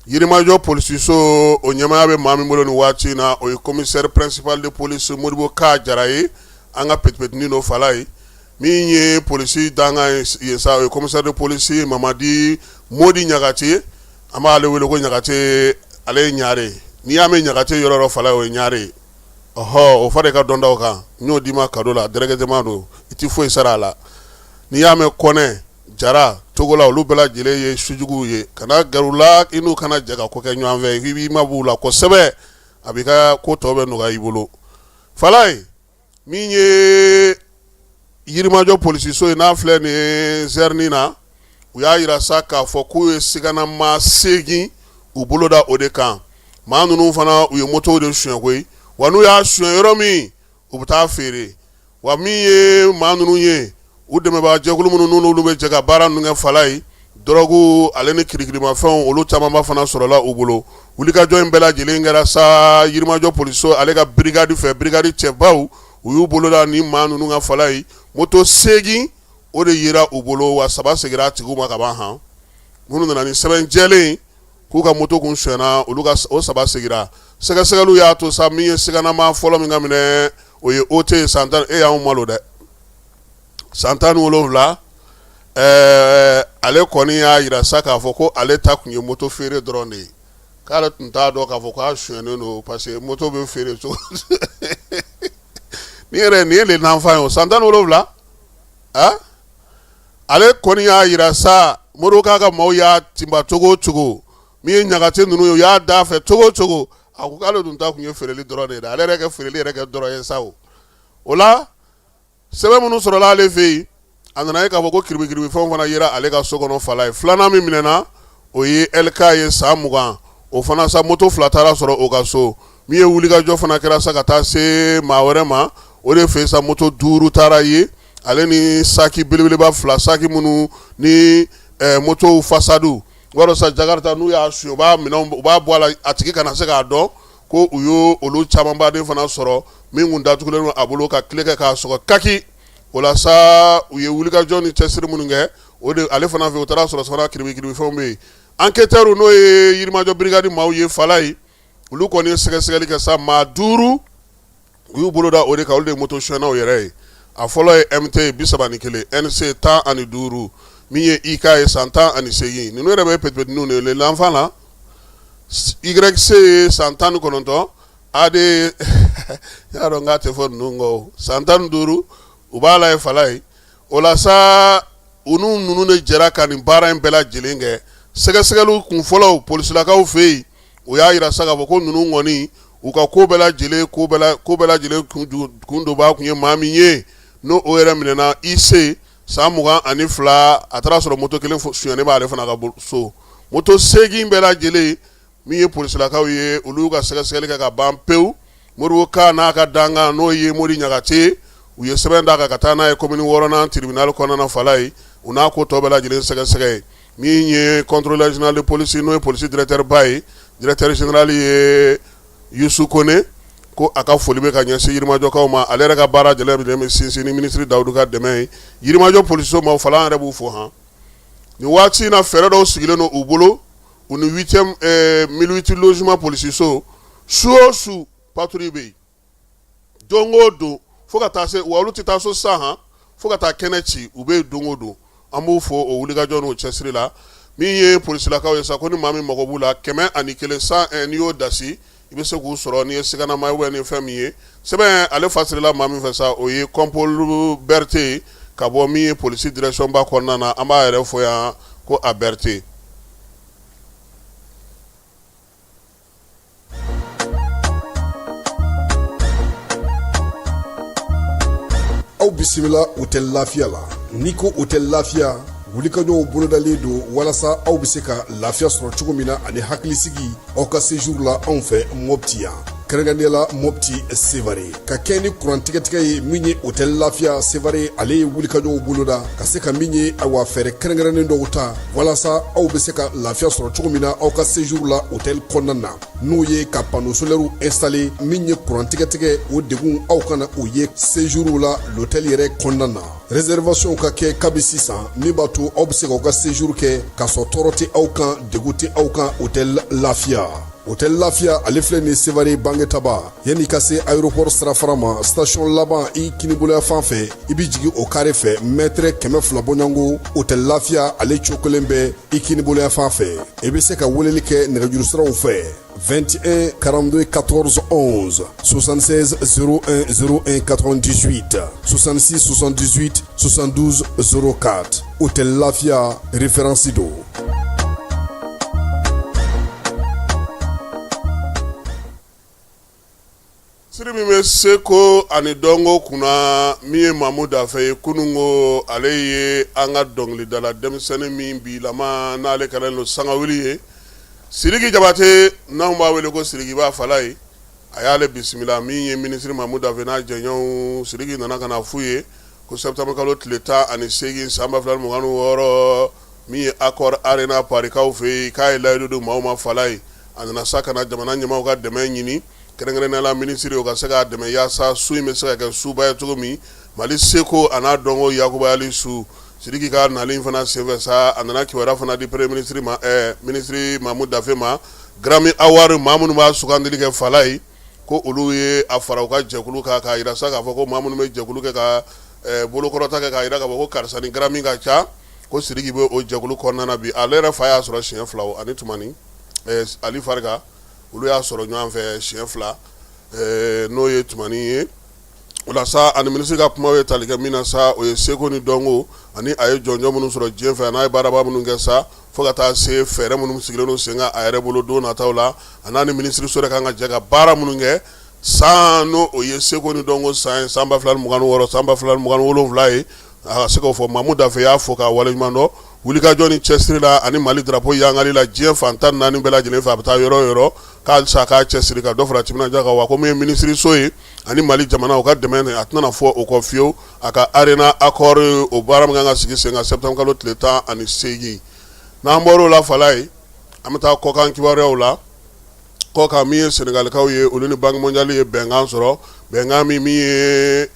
Yirimajɔ polisiso, o ɲɛmaaya bɛ maa min bolo nin waati in na, o ye commissaire principal de police Modibo Ka Jara ye, an ka petipetinin don, Falaye. Min ye polisi dankan ye sa, o ye commissaire de police Mamadi Modi Ɲagate. An b'ale wele ko Ɲagate, ale ye ɲare. N'i y'a mɛn Ɲagate yɔrɔ yɔrɔ, Falaye, o ye ɲare ye. Ɔhɔ, o fara i ka dɔntaw kan, n y'o d'i ma cadeau la directement don, i tɛ foyi sara a la. N'i y'a mɛn Kɔnɛ, Jara, Togola, olu bɛɛ lajɛlen ye sujuguw ye. Kana gɛrɛ u la, i n'u kana jɛ ka ko kɛ ɲɔgɔn fɛ, i b'i mabɔ u la kosɛbɛ, a b'i ka ko tɔ bɛ nɔgɔya i bolo, Falaye. Min ye Yirimajɔ polisiso ye, n'a filɛ nin ye zɛrini na, u y'a jira sa k'a fɔ k'u ye siganamaa 8 u bolo da o de kan. Maa ninnu fana, u ye motow de suɲɛ koyi. Wa n'u y'a suɲɛ yɔrɔ min, u bɛ taa feere. Wa min ye maa ninnu ye, u dɛmɛbaa jɛkulu minnu n'olu bɛ jɛ ka baara ninnu kɛ, Falaye, dɔrɔgu ale ni kirikirimafɛnw, olu camanba fana sɔrɔla u bolo. Wulikajɔ in bɛɛ lajɛlen kɛra sa Yirimajɔ polisiso ale ka brigade fɛ. Brigade cɛbaw, u y'u bolo da ni maa ninnu ka, Falaye. Moto 8, o de yera u bolo, wa 3 seginna a tigiw ma ka ban. Han, minnu nana ni sɛbɛn jɛlen k'u ka moto kun sonyɛna, olu ka o 3 seginna. Sɛgɛsɛgɛliw y'a to sa, min ye siganamaa fɔlɔ min ka minɛ, o ye OT san 10. E y'anw malo dɛ, san 17. Ɛɛ, ale kɔni y'a jira sa k'a fɔ ko ale ta tun ye moto feere dɔrɔn de ye, k'ale tun t'a dɔn k'a fɔ k'a sonyɛnen don, parce que moto bɛ feere cogo ni yɛrɛ nin ye le n'enfant ye o, san 17. A ale kɔni y'a jira sa, Modibo k'a ka maaw y'a tinba cogo o cogo, min ye Ɲagate ninnu ye, u y'a da fɛ cogo o cogo, a ko k'ale dun ta tun ye feereli dɔrɔn de ye dɛ, ale yɛrɛ ka feereli yɛrɛ kɛ dɔrɔn ye sa. O o la, sɛbɛn minnu sɔrɔla ale fɛ yen, a nana ye k'a fɔ ko kiribikiribifɛnw fana yera ale ka so kɔnɔ, Falaye. Filanan min minɛna, o ye LK ye, san 20. O fana sa, moto 2 taara sɔrɔ o ka so. Min ye wulikajɔ fana kɛra sa ka taa se maa wɛrɛ ma, o de fɛ sa, moto 5 taara ye, ale ni saki belebeleba 2, saki minnu ni motow fasadu. U b'a dɔn sa Jakarta n'u y'a suɲɛ u b'a minɛnw u b'a bɔ a la a tigi kana se k'a dɔn ko u y'o olu camanbaden fana sɔrɔ min kun datugulen don a bolo ka tile kɛ k'a sɔgɔ kaki. O la sa u ye wulikajɔ ni cɛsiri minnu kɛ o de ale fana fɛ u taara sɔrɔ fana kiribikiribifɛnw bɛ yen. Enquêteurs n'o ye Yirimajɔ brigade maaw ye Falaye, olu kɔni ye sɛgɛsɛgɛli kɛ sa maa 5 u y'u bolo da o de kan, olu de ye moto sonyɛnaw yɛrɛ ye. A fɔlɔ ye MT ye 31, NC 15, min ye IK ye san 18, ninnu yɛrɛ bɛ petit-petitninw de ye l'enfant là, YC ye san 19, AD y'a dɔn k'a tɛ fɔ ninnu kɔ san 15 u b'a la ye Falaye. O la sa u n'u ninnu de jɛra ka nin baara in bɛɛ lajɛlen kɛ. Sɛgɛsɛgɛliw kun fɔlɔw polisilakaw fɛ yen, o y'a jira sa k'a fɔ ko ninnu kɔni u ka ko bɛɛ lajɛlen ko bɛɛ lajɛlen kun donbaa kun ye maa min ye, n'o o yɛrɛ minɛna IC san 22, a taara sɔrɔ moto kelen sonyɛnen b'ale fana ka so. Moto 8 bɛɛ lajɛlen min ye polisilakaw ye, olu y'u ka sɛgɛsɛgɛli kɛ ka ban pewu. Modibo Ka n'a ka dankan n'o ye Mori Ɲagate, u ye sɛbɛn d'a kan ka taa n'a ye commune 6nan tribunal kɔnɔna Falaye, u n'a ko tɔ bɛɛ lajɛlen sɛgɛsɛgɛ ye. Min ye contrôleur général de police n'o ye polisi directeur ba ye, directeur général ye Yusu Kone, ko a ka foli bɛ ka ɲɛsin Yirimajɔkaw ma. Ale yɛrɛ ka baara jɛlen bɛ sinsin ni minisiri Dawudu ka dɛmɛ ye. Yirimajɔ polisiso maaw Fala, an yɛrɛ b'u fo han. Nin waati in na fɛɛrɛ dɔw sigilen don u bolo, u ni huitième 1008 logement polisiso, su o su patrouille bɛ yen don o don fo ka taa se wa olu tɛ taa so sisan han, fo ka taa kɛnɛ ci, u bɛ yen don o don. An b'u fo o wulikajɔ n'o cɛsiri la. Min ye polisilakaw ye sa, ko ni maa min mago b'u la, 101 101, n'i y'o dasi i bɛ se k'u sɔrɔ. N'i ye siganama ye ou bien ni fɛn min ye sɛbɛn ale fasirila maa min fɛ sa, o ye Kɔnpol Berete ye ka bɔ min ye polisi direction ba kɔnɔna na. An b'a yɛrɛ fo yan ko a Berete. Aw bisimila hôtel Lafiya la. N'i ko hôtel Lafiya, wulikajɔw bolodalen don walasa aw bɛ se ka lafiya sɔrɔ cogo min na ani hakilisigi aw ka séjour la anw fɛ Mopti yan, kɛrɛnkɛrɛnnenya la Mopti Sevare. Ka kɛ ni kuran tigɛtigɛ ye, min ye hôtel Lafiya Sevare, ale ye wulikajɔw boloda ka se ka min ye awa fɛɛrɛ kɛrɛnkɛrɛnnen dɔw ta walasa aw bɛ se ka lafiya sɔrɔ cogo min na aw ka séjour la hôtel kɔnɔna na, n'o ye ka panneau solaire installer. Min ye kuran tigɛtigɛ, o degun aw kana o ye séjour la l'hôtel yɛrɛ kɔnɔna na. Réservation ka kɛ kabi sisan, min b'a to aw bɛ se k'aw ka séjour kɛ k'a sɔrɔ tɔɔrɔ tɛ aw kan, degun tɛ aw kan. Hôtel Lafiya, hôtel Lafiya, ale filɛ nin Sevare Bangetaba, yanni ka se aéroport sirafara ma, station laban i kiniboloya fan fɛ, i bɛ jigin o kare fɛ mètre 200 bɔɲɔgɔnko. Hôtel Lafiya, ale cokolen bɛ i kiniboloya fan fɛ. I bɛ se ka weleli kɛ nɛgɛjuru siraw fɛ: 21 42 14 11, 76 01 01 98, 66 78 72 04. Hôtel Lafiya, référence don. Siri min bɛ seko ani dɔnko kunna, min ye Mamu Dafe ye, kununko ale ye an ka dɔnkilidala denmisɛnnin min bilama n'ale kɛlen don sangawuli ye, Sidiki Jabate, n'anw b'a wele ko Sidikiba Falaye, a y'ale bisimila. Min ye minisiri Mamu Dafe n'a jɛɲɔgɔnw, Sidiki nana ka na f'u ye ko septembre kalo tile 18 san 2026, min ye Accor Arena Parikaw fɛ yen, k'a ye layidu di maaw ma Falaye. A nana sa ka na jamana ɲɛmaaw ka dɛmɛ ɲini, kɛrɛnkɛrɛnnenya la minisiri, o ka se k'a dɛmɛ yaasa su in bɛ se ka kɛ suba ye cogo min, Mali seko a n'a dɔnko yakubayali su. Sidiki ka nali fana senfɛ sa, a nana kibaruya fana di premier ministre ma, minisiri Mamu Dafe ma. Grammy Award, maa minnu b'a sugandili kɛ Falaye, ko olu ye a fara u ka jɛkulu kan k'a jira sa k'a fɔ ko maa minnu bɛ jɛkulu kɛ ka bolokɔrɔta kɛ k'a jira k'a fɔ ko karisa ni Grammy ka ca, ko Sidiki bɛ o jɛkulu kɔnɔna na bi. Ale yɛrɛ fa y'a sɔrɔ siɲɛ 2 ani Tumani Ali Farika, olu y'a sɔrɔ ɲɔgɔn fɛ siɲɛ 2, n'o ye Tumani ye. O la sa, ani minisiri ka kuma ye tali kɛ min na sa, o ye seko ni dɔnko ani a ye jɔnjɔn minnu sɔrɔ diɲɛ fɛ, n'a ye baaraba minnu kɛ sa, fo ka taa se fɛɛrɛ minnu sigilen don sen kan a yɛrɛ bolo don nataw la, a n'a ni minisiriso yɛrɛ kan ka jɛ ka baara minnu kɛ san n'o o ye seko ni dɔnko san ye, san 2026, san 2027 ye. A ka se k'o fɔ. Mamu Dafe y'a fo k'a waleɲuman dɔn wulikajɔ ni cɛsiri la ani Mali drapeau yangali la diɲɛ fan 14 bɛɛ lajɛlen fɛ, a bɛ taa yɔrɔ o yɔrɔ, k'alisa k'a cɛsiri ka dɔ fara timinandiya kan. Wa ko min ye minisiriso ye ani Mali jamana, u ka dɛmɛ a tɛna fɔ o kɔ fiyewu. A ka Arena Accor, o baara min kan ka sigi sen kan septembre kalo tile 18. N'an bɔr'o la Falaye, an bɛ taa kɔkan kibaruyaw la. Kɔkan, min ye Senegalikaw ye, olu ni Banque mondiale ye bɛnkan sɔrɔ, bɛnkan min ye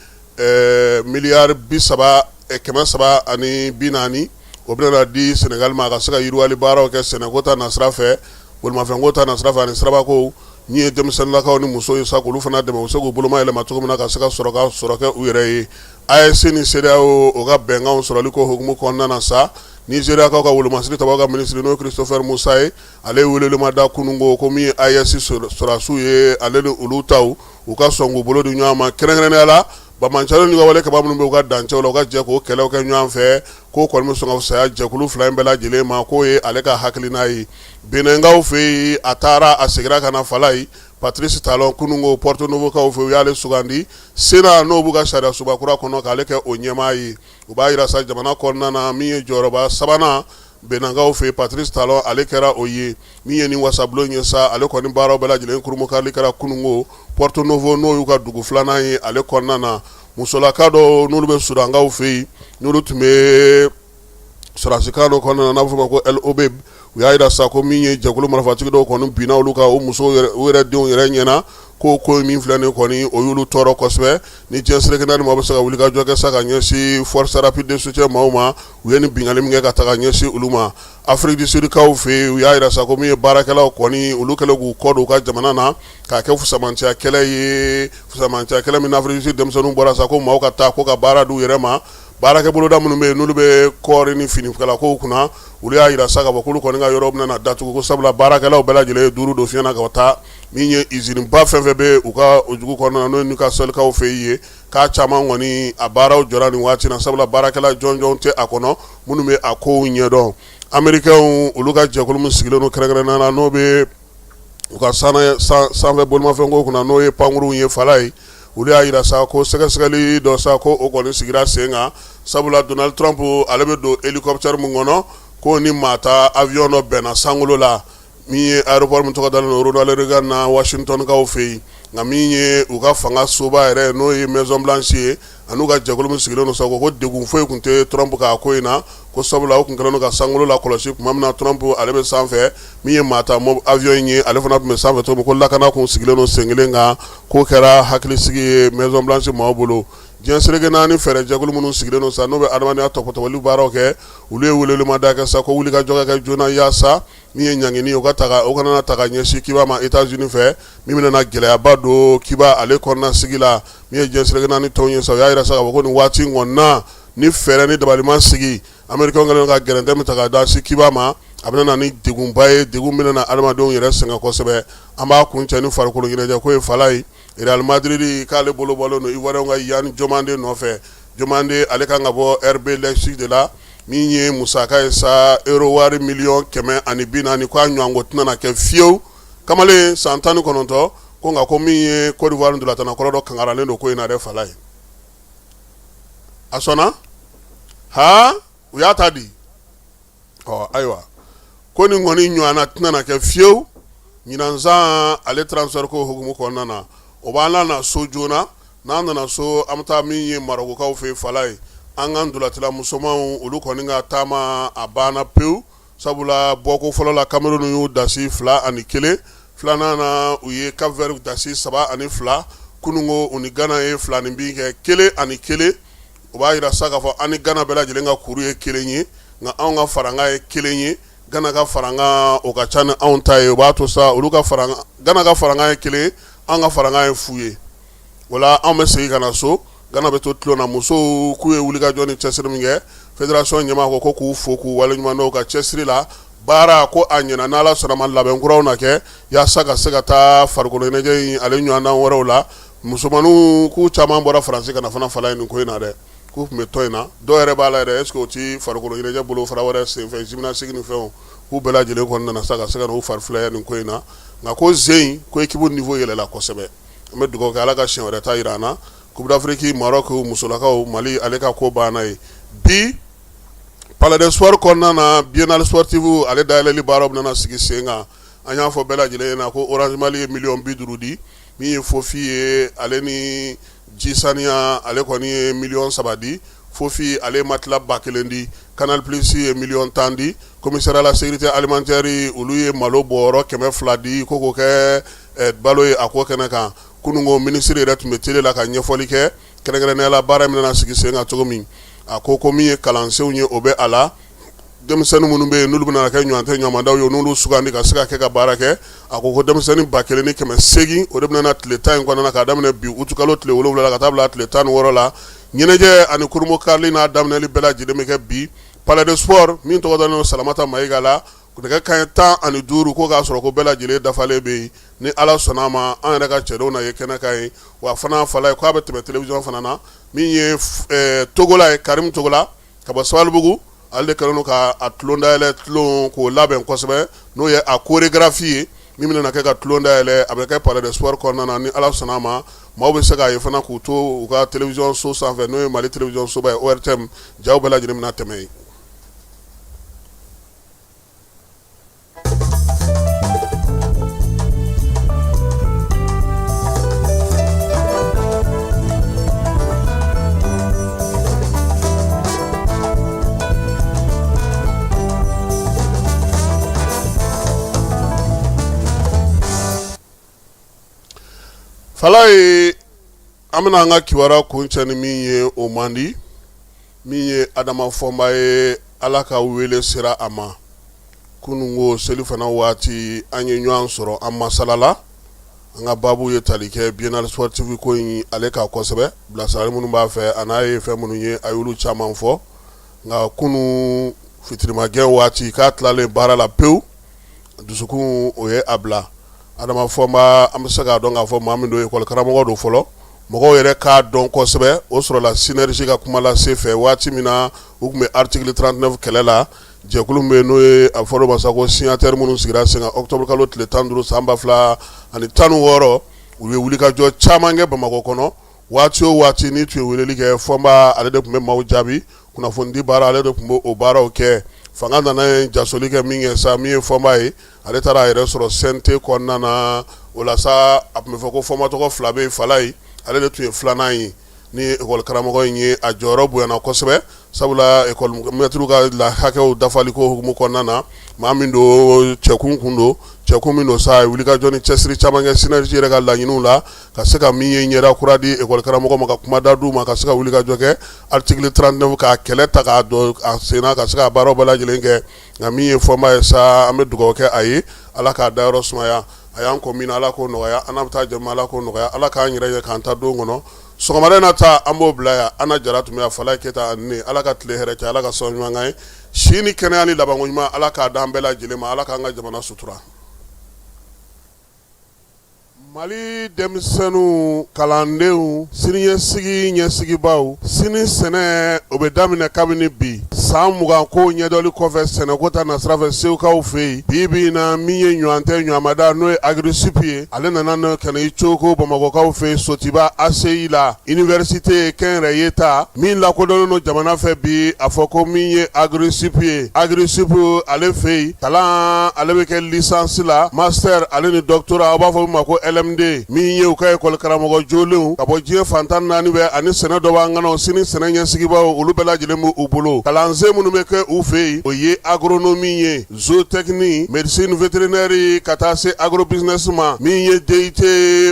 miliyari 30 340, o bɛna di Senegali ma ka se ka yiriwali baaraw kɛ sɛnɛko ta nasira fɛ, bolimafɛnko ta nasira fɛ ani sirabako. Min ye denmisɛnninlakaw ni musow ye sa, k'olu fana dɛmɛ u se k'u boloma yɛlɛma cogo min na ka se ka sɔrɔ kɛ u yɛrɛ ye. AES ni CEDEAO, o ka bɛnkanw sɔrɔli ko hukumu kɔnɔna na sa, Nizeriyakaw ka wolomasiri tabaw ka minisiri, n'o ye Christopher Musa ye, ale ye welema da kunun ko min ye AES sɔrɔdasiw ye, ale ni olu taw, u ka sɔn k'u bolo di ɲɔgɔn ma, kɛrɛnkɛrɛnnenya la banbaanciya ni wale kɛbaa minnu bɛ u ka dancɛw la, u ka jɛ k'o kɛlɛw kɛ ɲɔgɔn fɛ, k'o kɔni bɛ sɔn ka fisaya jɛkulu fila in bɛɛ lajɛlen ma, k'o ye ale ka hakilina ye. Benɛnkaw fɛ yen, a taara, a seginna ka na Falaye, Patrice Talon, kunun ko Porto Novokaw fɛ, u y'ale sugandi Sénat, n'o b'u ka sariya soba kura kɔnɔ, k'ale kɛ o ɲɛmaa ye. U b'a jira sa, jamana kɔnɔna na, min ye jɔyɔrɔba sabanan Benɛnkaw fɛ, Patrice Talon, ale kɛra o ye. Min ye nin wasabulon ye sa, ale kɔni baaraw bɛɛ lajɛlen kurunbonkarili kɛra kunun ko Porto Novo, n'o y'u ka dugu filanan ye, ale kɔnɔna na. Musolaka dɔw, n'olu bɛ Sudankaw fɛ yen, n'olu tun bɛ sɔrɔdasikan dɔ kɔnɔna na, n'a bɛ fɔ o ma ko LOB, u y'a jira sa ko min ye jɛkulu marifatigi dɔw kɔni binna olu kan, o musow u yɛrɛ denw yɛrɛ ɲɛna, ko ko min filɛ nin kɔni, o y'olu tɔɔrɔ kosɛbɛ. Ni diɲɛ seleke naani maaw bɛ se ka wulikajɔ kɛ sa ka ɲɛsin Force rapide de soutien maaw ma, u ye nin binkanni min kɛ ka taga ɲɛsin olu ma. Afrique du Sud kaw fɛ yen, u y'a jira sa ko min ye baarakɛlaw kɔni, olu kɛlen k'u kɔ don u ka jamana na k'a kɛ fusamanciya kɛlɛ ye, fusamanciya kɛlɛ min Afrique du Sud denmisɛnninw bɔra sa ko maaw ka taa ko ka baara d'u yɛrɛ ma. Baarakɛ boloda minnu bɛ yen, n'olu bɛ kɔɔri ni finikalako kunna, olu y'a jira sa k'a fɔ k'olu kɔni ka yɔrɔ bɛna datugu, ko sabula baarakɛlaw bɛɛ lajɛlen ye duuru don fiɲɛ na ka taa. Min ye usine ba fɛn fɛn bɛ u ka o dugu kɔnɔna na, n'o ye Newcastle-kaw fɛ yen ye, k'a caman kɔni a baaraw jɔra nin waati na, sabula baarakɛla jɔnjɔn tɛ a kɔnɔ minnu bɛ a kow ɲɛdɔn. Américains, olu ka jɛkulu min sigilen don kɛrɛnkɛrɛnnenya la, n'o bɛ u ka sanfɛ bolimafɛnko kunna, n'o ye pankurunw ye Falaye, olu y'a jira sa ko sɛgɛsɛgɛli dɔ sa, ko o kɔni sigira sen kan, sabula Donald Trump, ale bɛ don hélicoptère min kɔnɔ, ko ni maa ta avion dɔ bɛnna sankolo la, min ye aéroport min tɔgɔ dalen don Ronald Reagan na Washington kaw fɛ yen. Nka min ye u ka fanga soba yɛrɛ, n'o ye Maison Blanche ye, an'u ka jɛkulu min sigilen don sa, ko degun foyi tun tɛ Trump ka ko in na, ko sabula u tun kɛlen don ka sankolo lakɔlɔsi tuma min na Trump ale bɛ sanfɛ, min ye maa ta avion in ye, ale fana tun bɛ sanfɛ cogo min, ko lakana tun sigilen don sen kelen kan, k'o kɛra hakilisigi ye Maison Blanche maaw bolo. Diɲɛ seleke naani fɛɛrɛ jɛkulu minnu sigilen don sa, n'o bɛ adamadenya tɔpɔtɔli baaraw kɛ, olu ye welemada kɛ sa ko wulikajɔ ka kɛ joona yaasa min ye ɲangini o ka taga, o kana ta ka ɲɛsin Kiba ma États-Unis fɛ, min bɛna gɛlɛyaba don Kiba ale kɔnɔna sigi la. Min ye diɲɛ seleke naani tɔnw ye sa, u y'a jira sa k'a fɔ ko nin waati in kɔni na, ni fɛɛrɛ ni dabali ma sigi, Américains kɛlen ka gɛrɛntɛ min ta ka da se Kiba ma, a bɛna na ni degunba ye, degun bɛna na adamadenw yɛrɛ sɛgɛn kosɛbɛ. An b'a kuncɛ ni farikolo ɲɛnajɛ ko ye Falaye. Real Madrid k'ale bolo bɔlen don Ivoirien ka Yan Diomande nɔfɛ. Diomande, ale kan ka bɔ RB Leipzig de la. Min ye musaka ye sa, euro wari miliyɔn 140, k'a ɲɔgɔnko tɛna na kɛ fiyewu. Kamalen san 19 ko, nka ko min ye Côte d'Ivoire ntolatanna kɔrɔ dɔ kangaralen don ko in na dɛ Falaye. A sɔnna ha, u y'a ta di. Ɔ ayiwa, ko nin kɔni ɲɔgɔnna tɛna na kɛ fiyewu ɲinansan ale transfert ko hukumu kɔnɔna na. O b'an la na so joona. N'an nana so, an bɛ taa min ye Marɔkukaw fɛ Falaye, an ka ntolacila musomanw, olu kɔni ka taama a banna pewu, sabula bɔko fɔlɔ la, Cameroun y'u dasi 2-1. Filanan na, u ye Cap Vert dasi 3-2. Kununko, u ni Gana ye fila ni bin kɛ 1-1. O b'a jira sa k'a fɔ an ni Gana bɛɛ lajɛlen ka kuru ye kelen ye, nka anw ka farankan ye kelen ye, Gana ka farankan o ka ca ni anw ta ye. O b'a to sa, olu ka Gana ka farankan ye kelen, an ka farankan ye fu ye. O la, anw bɛ segin ka na so, Gana bɛ to tulon na. Musow k'u ye wulikajɔ ni cɛsiri min kɛ, fédération ɲɛmaa ko k'u fo k'u waleɲuman dɔn u ka cɛsiri la. Baara ko a ɲɛna, n'Ala sɔnna ma, labɛn kuraw na kɛ yaasa ka se ka taa farikolo ɲɛnajɛ in ale ɲɔgɔndan wɛrɛw la. Musomanninw k'u caman bɔra Faransi ka na fana Falaye nin ko in na dɛ, k'u tun bɛ tɔn in na, dɔw yɛrɛ b'a la yɛrɛ, est ce que o ti farikolo ɲɛnajɛ bolo fara wɛrɛ senfɛ, gymnastique ni fɛnw, k'u bɛɛ lajɛlen kɔni nana sa ka se ka n'u fari filaya nin ko in na. Nka ko zen ko équipe niveau yɛlɛla kosɛbɛ. An bɛ dugawu kɛ, Ala ka siɲɛ wɛrɛ ta jira an na. Coupe d'Afrique, Maroc musolakaw, Mali ale ka ko banna ye bi. Palais des Sports kɔnɔna na, biennale sportive ale dayɛlɛli baaraw bɛna sigi sen kan. An y'a fɔ bɛɛ lajɛlen ɲɛna ko Orange Mali ye miliyɔn 50 di. Min ye Fofi ye, ale ni ji saniya, ale kɔni ye miliyɔn 3 di. Fofi ale ye matelas 1000 di. Canal Plus ye miliyɔn 10 di. Commissariat à la sécurité alimentaire olu ye malo bɔrɔ 200 di ko k'o kɛ balo ye a ko kɛnɛ kan. Kununko minisiri yɛrɛ tun bɛ télé la ka ɲɛfɔli kɛ kɛrɛnkɛrɛnnenya la baara min bɛna sigi sen kan cogo min. A ko ko min ye kalansenw ye, o bɛ a la. Denmisɛnnin minnu bɛ yen n'olu bɛna kɛ ɲɔgɔn tɛ ɲɔgɔnmadaw ye, n'olu sugandi ka se ka kɛ ka baara kɛ, a ko ko denmisɛnnin 1800, o de bɛna tile 10 in kɔnɔna k'a daminɛ bi utukalo tile 7 la ka taa bila tile 16 la. Ɲɛnajɛ ani kurunbonkarili n'a daminɛli bɛɛ lajɛlen bɛ kɛ bi Palais de sport min tɔgɔ dalen don Salamata Mayiga la, nɛgɛ kanɲɛ 15, ko k'a sɔrɔ ko bɛɛ lajɛlen dafalen bɛ yen. Ni Ala sɔnna a ma, an yɛrɛ ka cɛdenw na ye kɛnɛ kan yen. Wa fana fala ye k'a bɛ tɛmɛ télévision fana na. Min ye Togola ye, Karimu Togola ka bɔ Sabalibugu, ale de kɛlen don ka a tulon dayɛlɛ, tulon k'o labɛn kosɛbɛ, n'o ye a chorégraphie ye min bɛna kɛ ka tulon dayɛlɛ. A bɛ kɛ Palais de sport kɔnɔna na. Ni Ala sɔnna a ma, maaw bɛ se k'a ye fana k'u to u ka télévision so sanfɛ, n'o ye Mali télévision soba ye, ORTM. Jaw bɛɛ lajɛlen bɛna tɛmɛ yen. Falaye, an bɛna an ka kibaruya kuncɛ ni min ye, o man di. Min ye Adama Fɔnba ye, Ala ka wele sera a ma kununko selifana waati. An ye ɲɔgɔn sɔrɔ, an masalala. An ka baabu ye tali kɛ biennale sportive ko in ale kan kosɛbɛ, bilasirali minnu b'a fɛ, a n'a ye fɛn minnu ye, a y'olu caman fɔ. Nka kunun fitirimagɛn waati, k'a tilalen baara la pewu, dusukun o ye a bila. Adama Fɔnba, an bɛ se k'a dɔn k'a fɔ maa min don, école karamɔgɔ don fɔlɔ, mɔgɔw yɛrɛ k'a dɔn kosɛbɛ, o sɔrɔla Synergie ka kuma lase fɛ waati min na u tun bɛ article 39 kɛlɛ la. Jɛkulu min bɛ yen, n'o ye a fɔra o ma sa ko signataire minnu sigira sen kan octobre kalo tile 15 san 2016, u ye wulikajɔ caman kɛ Bamakɔ kɔnɔ. Waati o waati n'i tun ye weleli kɛ Fɔnba, ale de tun bɛ maaw jaabi. Kunnafonidi baara, ale de tun bɛ o baaraw kɛ. Fanga nana ye jasoli kɛ min kɛ sa, min ye Fɔnba ye, ale taara a yɛrɛ sɔrɔ CNT kɔnɔna na. O la sa, a tun bɛ fɔ ko Fɔnba tɔgɔ fila bɛ yen, Falaye, ale de tun ye filanan ye. Ni école karamɔgɔ in ye, a jɔyɔrɔ bonyana kosɛbɛ, sabula école maître ka la hakɛw dafali ko hukumu kɔnɔna na, maa min don, cɛkun kun don, cɛkun min don sa, a ye wulikajɔ ni cɛsiri caman kɛ Synergie yɛrɛ ka laɲiniw la, ka se ka min ye ɲɛda kura di école karamɔgɔ ma, ka kuma da d'u ma, ka se ka wulikajɔ kɛ article 39 k'a kɛlɛ ta k'a don a sen na, ka se ka baaraw bɛɛ lajɛlen kɛ. Nka min ye Fɔnba ye sa, an bɛ dugawu kɛ a ye, Ala k'a dayɔrɔ sumaya. A y'an kɔ min na, Ala k'o nɔgɔya. An n'a bɛ taa jama, Ala k'o nɔgɔya. Ala k'an yɛrɛ ye k'an ta don kɔnɔ. Sɔgɔmada in na ta, an b'o bila yan. An na Jara tun bɛ yan, Falaye Keyita ani ne. Ala ka tile hɛrɛ cɛ, Ala ka sɔn ɲuman kan ye, si ni kɛnɛya ni labanko ɲuman, Ala k'a d'an bɛɛ lajɛlen ma. Ala k'an ka jamana sutura. Mali denmisɛnninw, kalandenw, siniɲɛsigi ɲɛsigibaw, sini sɛnɛ o bɛ daminɛ kabini bi. San 20 ko ɲɛdɔli kɔfɛ sɛnɛko ta nasira fɛ Segukaw fɛ yen, bi bi in na, min ye ɲɔgɔn tɛ ɲɔgɔnmada, n'o ye Agri-Sup ye, ale nana n'o ka na i coko Bamakɔkaw fɛ yen, Sotiba ACI la, université kɛnyɛrɛye ta min lakodɔnnen don jamana fɛ bi. A fɔ ko min ye Agri-Sup ye, Agri-Sup ale fɛ yen, kalan ale bɛ kɛ licence la, master ale ni doctorat, aw b'a fɔ min ma ko LMD. Min ye u ka école karamɔgɔ jolenw ka bɔ diɲɛ fan 14 bɛɛ ani sɛnɛ dɔ b'an kɔnɔ, sini sɛnɛ ɲɛsigibaw, olu bɛɛ lajɛlen b'u bolo. Kalansen minnu bɛ kɛ u fɛ yen, o ye agronomie ye, zootechnie, médecine vétérinaire, ka taa se agrobusiness ma. Min ye DUT,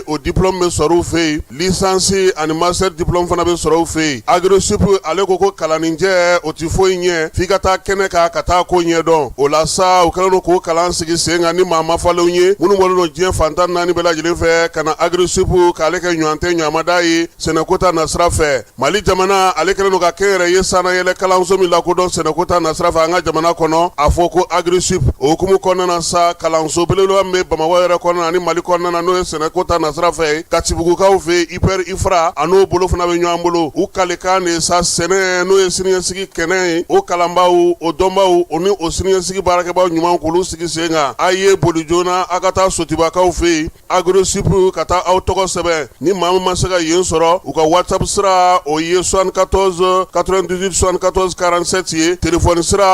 o diplôme bɛ sɔrɔ u fɛ yen. Licence ani master diplôme fana bɛ sɔrɔ u fɛ yen. Agri-Sup ale ko ko kalanninjɛ o tɛ foyi ɲɛ f'i ka taa kɛnɛ kan ka taa ko ɲɛdɔn. O la sa, u kɛlen don k'o kalan sigi sen kan ni maa mafalenw ye minnu bɔlen don diɲɛ fan 14 bɛɛ lajɛlen fɛ ka na Agri-Sup k'ale kɛ ɲɔgɔn tɛ ɲɔgɔnmada ye sɛnɛko ta nasira fɛ. Mali jamana ale kɛlen don ka kɛnyɛrɛye sannayɛlɛ kalanso min lakodɔn sɛnɛko ta nasira fɛ an ka jamana kɔnɔ, a fɔ ko Agri-Sup. O hukumu kɔnɔna na sa, kalanso belebeleba min bɛ Bamakɔ yɛrɛ kɔnɔna ani Mali kɔnɔna na, n'o ye sɛnɛko ta nasira fɛ, Katibugukaw fɛ IPR IFRA, a n'o bolo fana bɛ ɲɔgɔn bolo. U kalikan de sa, sɛnɛ n'o ye siniɲɛsigi kɛnɛ ye, o kalanbaaw, o dɔnbaaw, o ni o siniɲɛsigi baarakɛbaaw ɲuman, k'olu sigi sen kan. A ye boli joona, a ka taa Sotibakaw fɛ yen, Agri-Sup, ka taa aw tɔgɔ sɛbɛn. Ni maa min ma se ka yen sɔrɔ, u ka WhatsApp sira, o ye 74 98 74 47 ye, téléphone sira.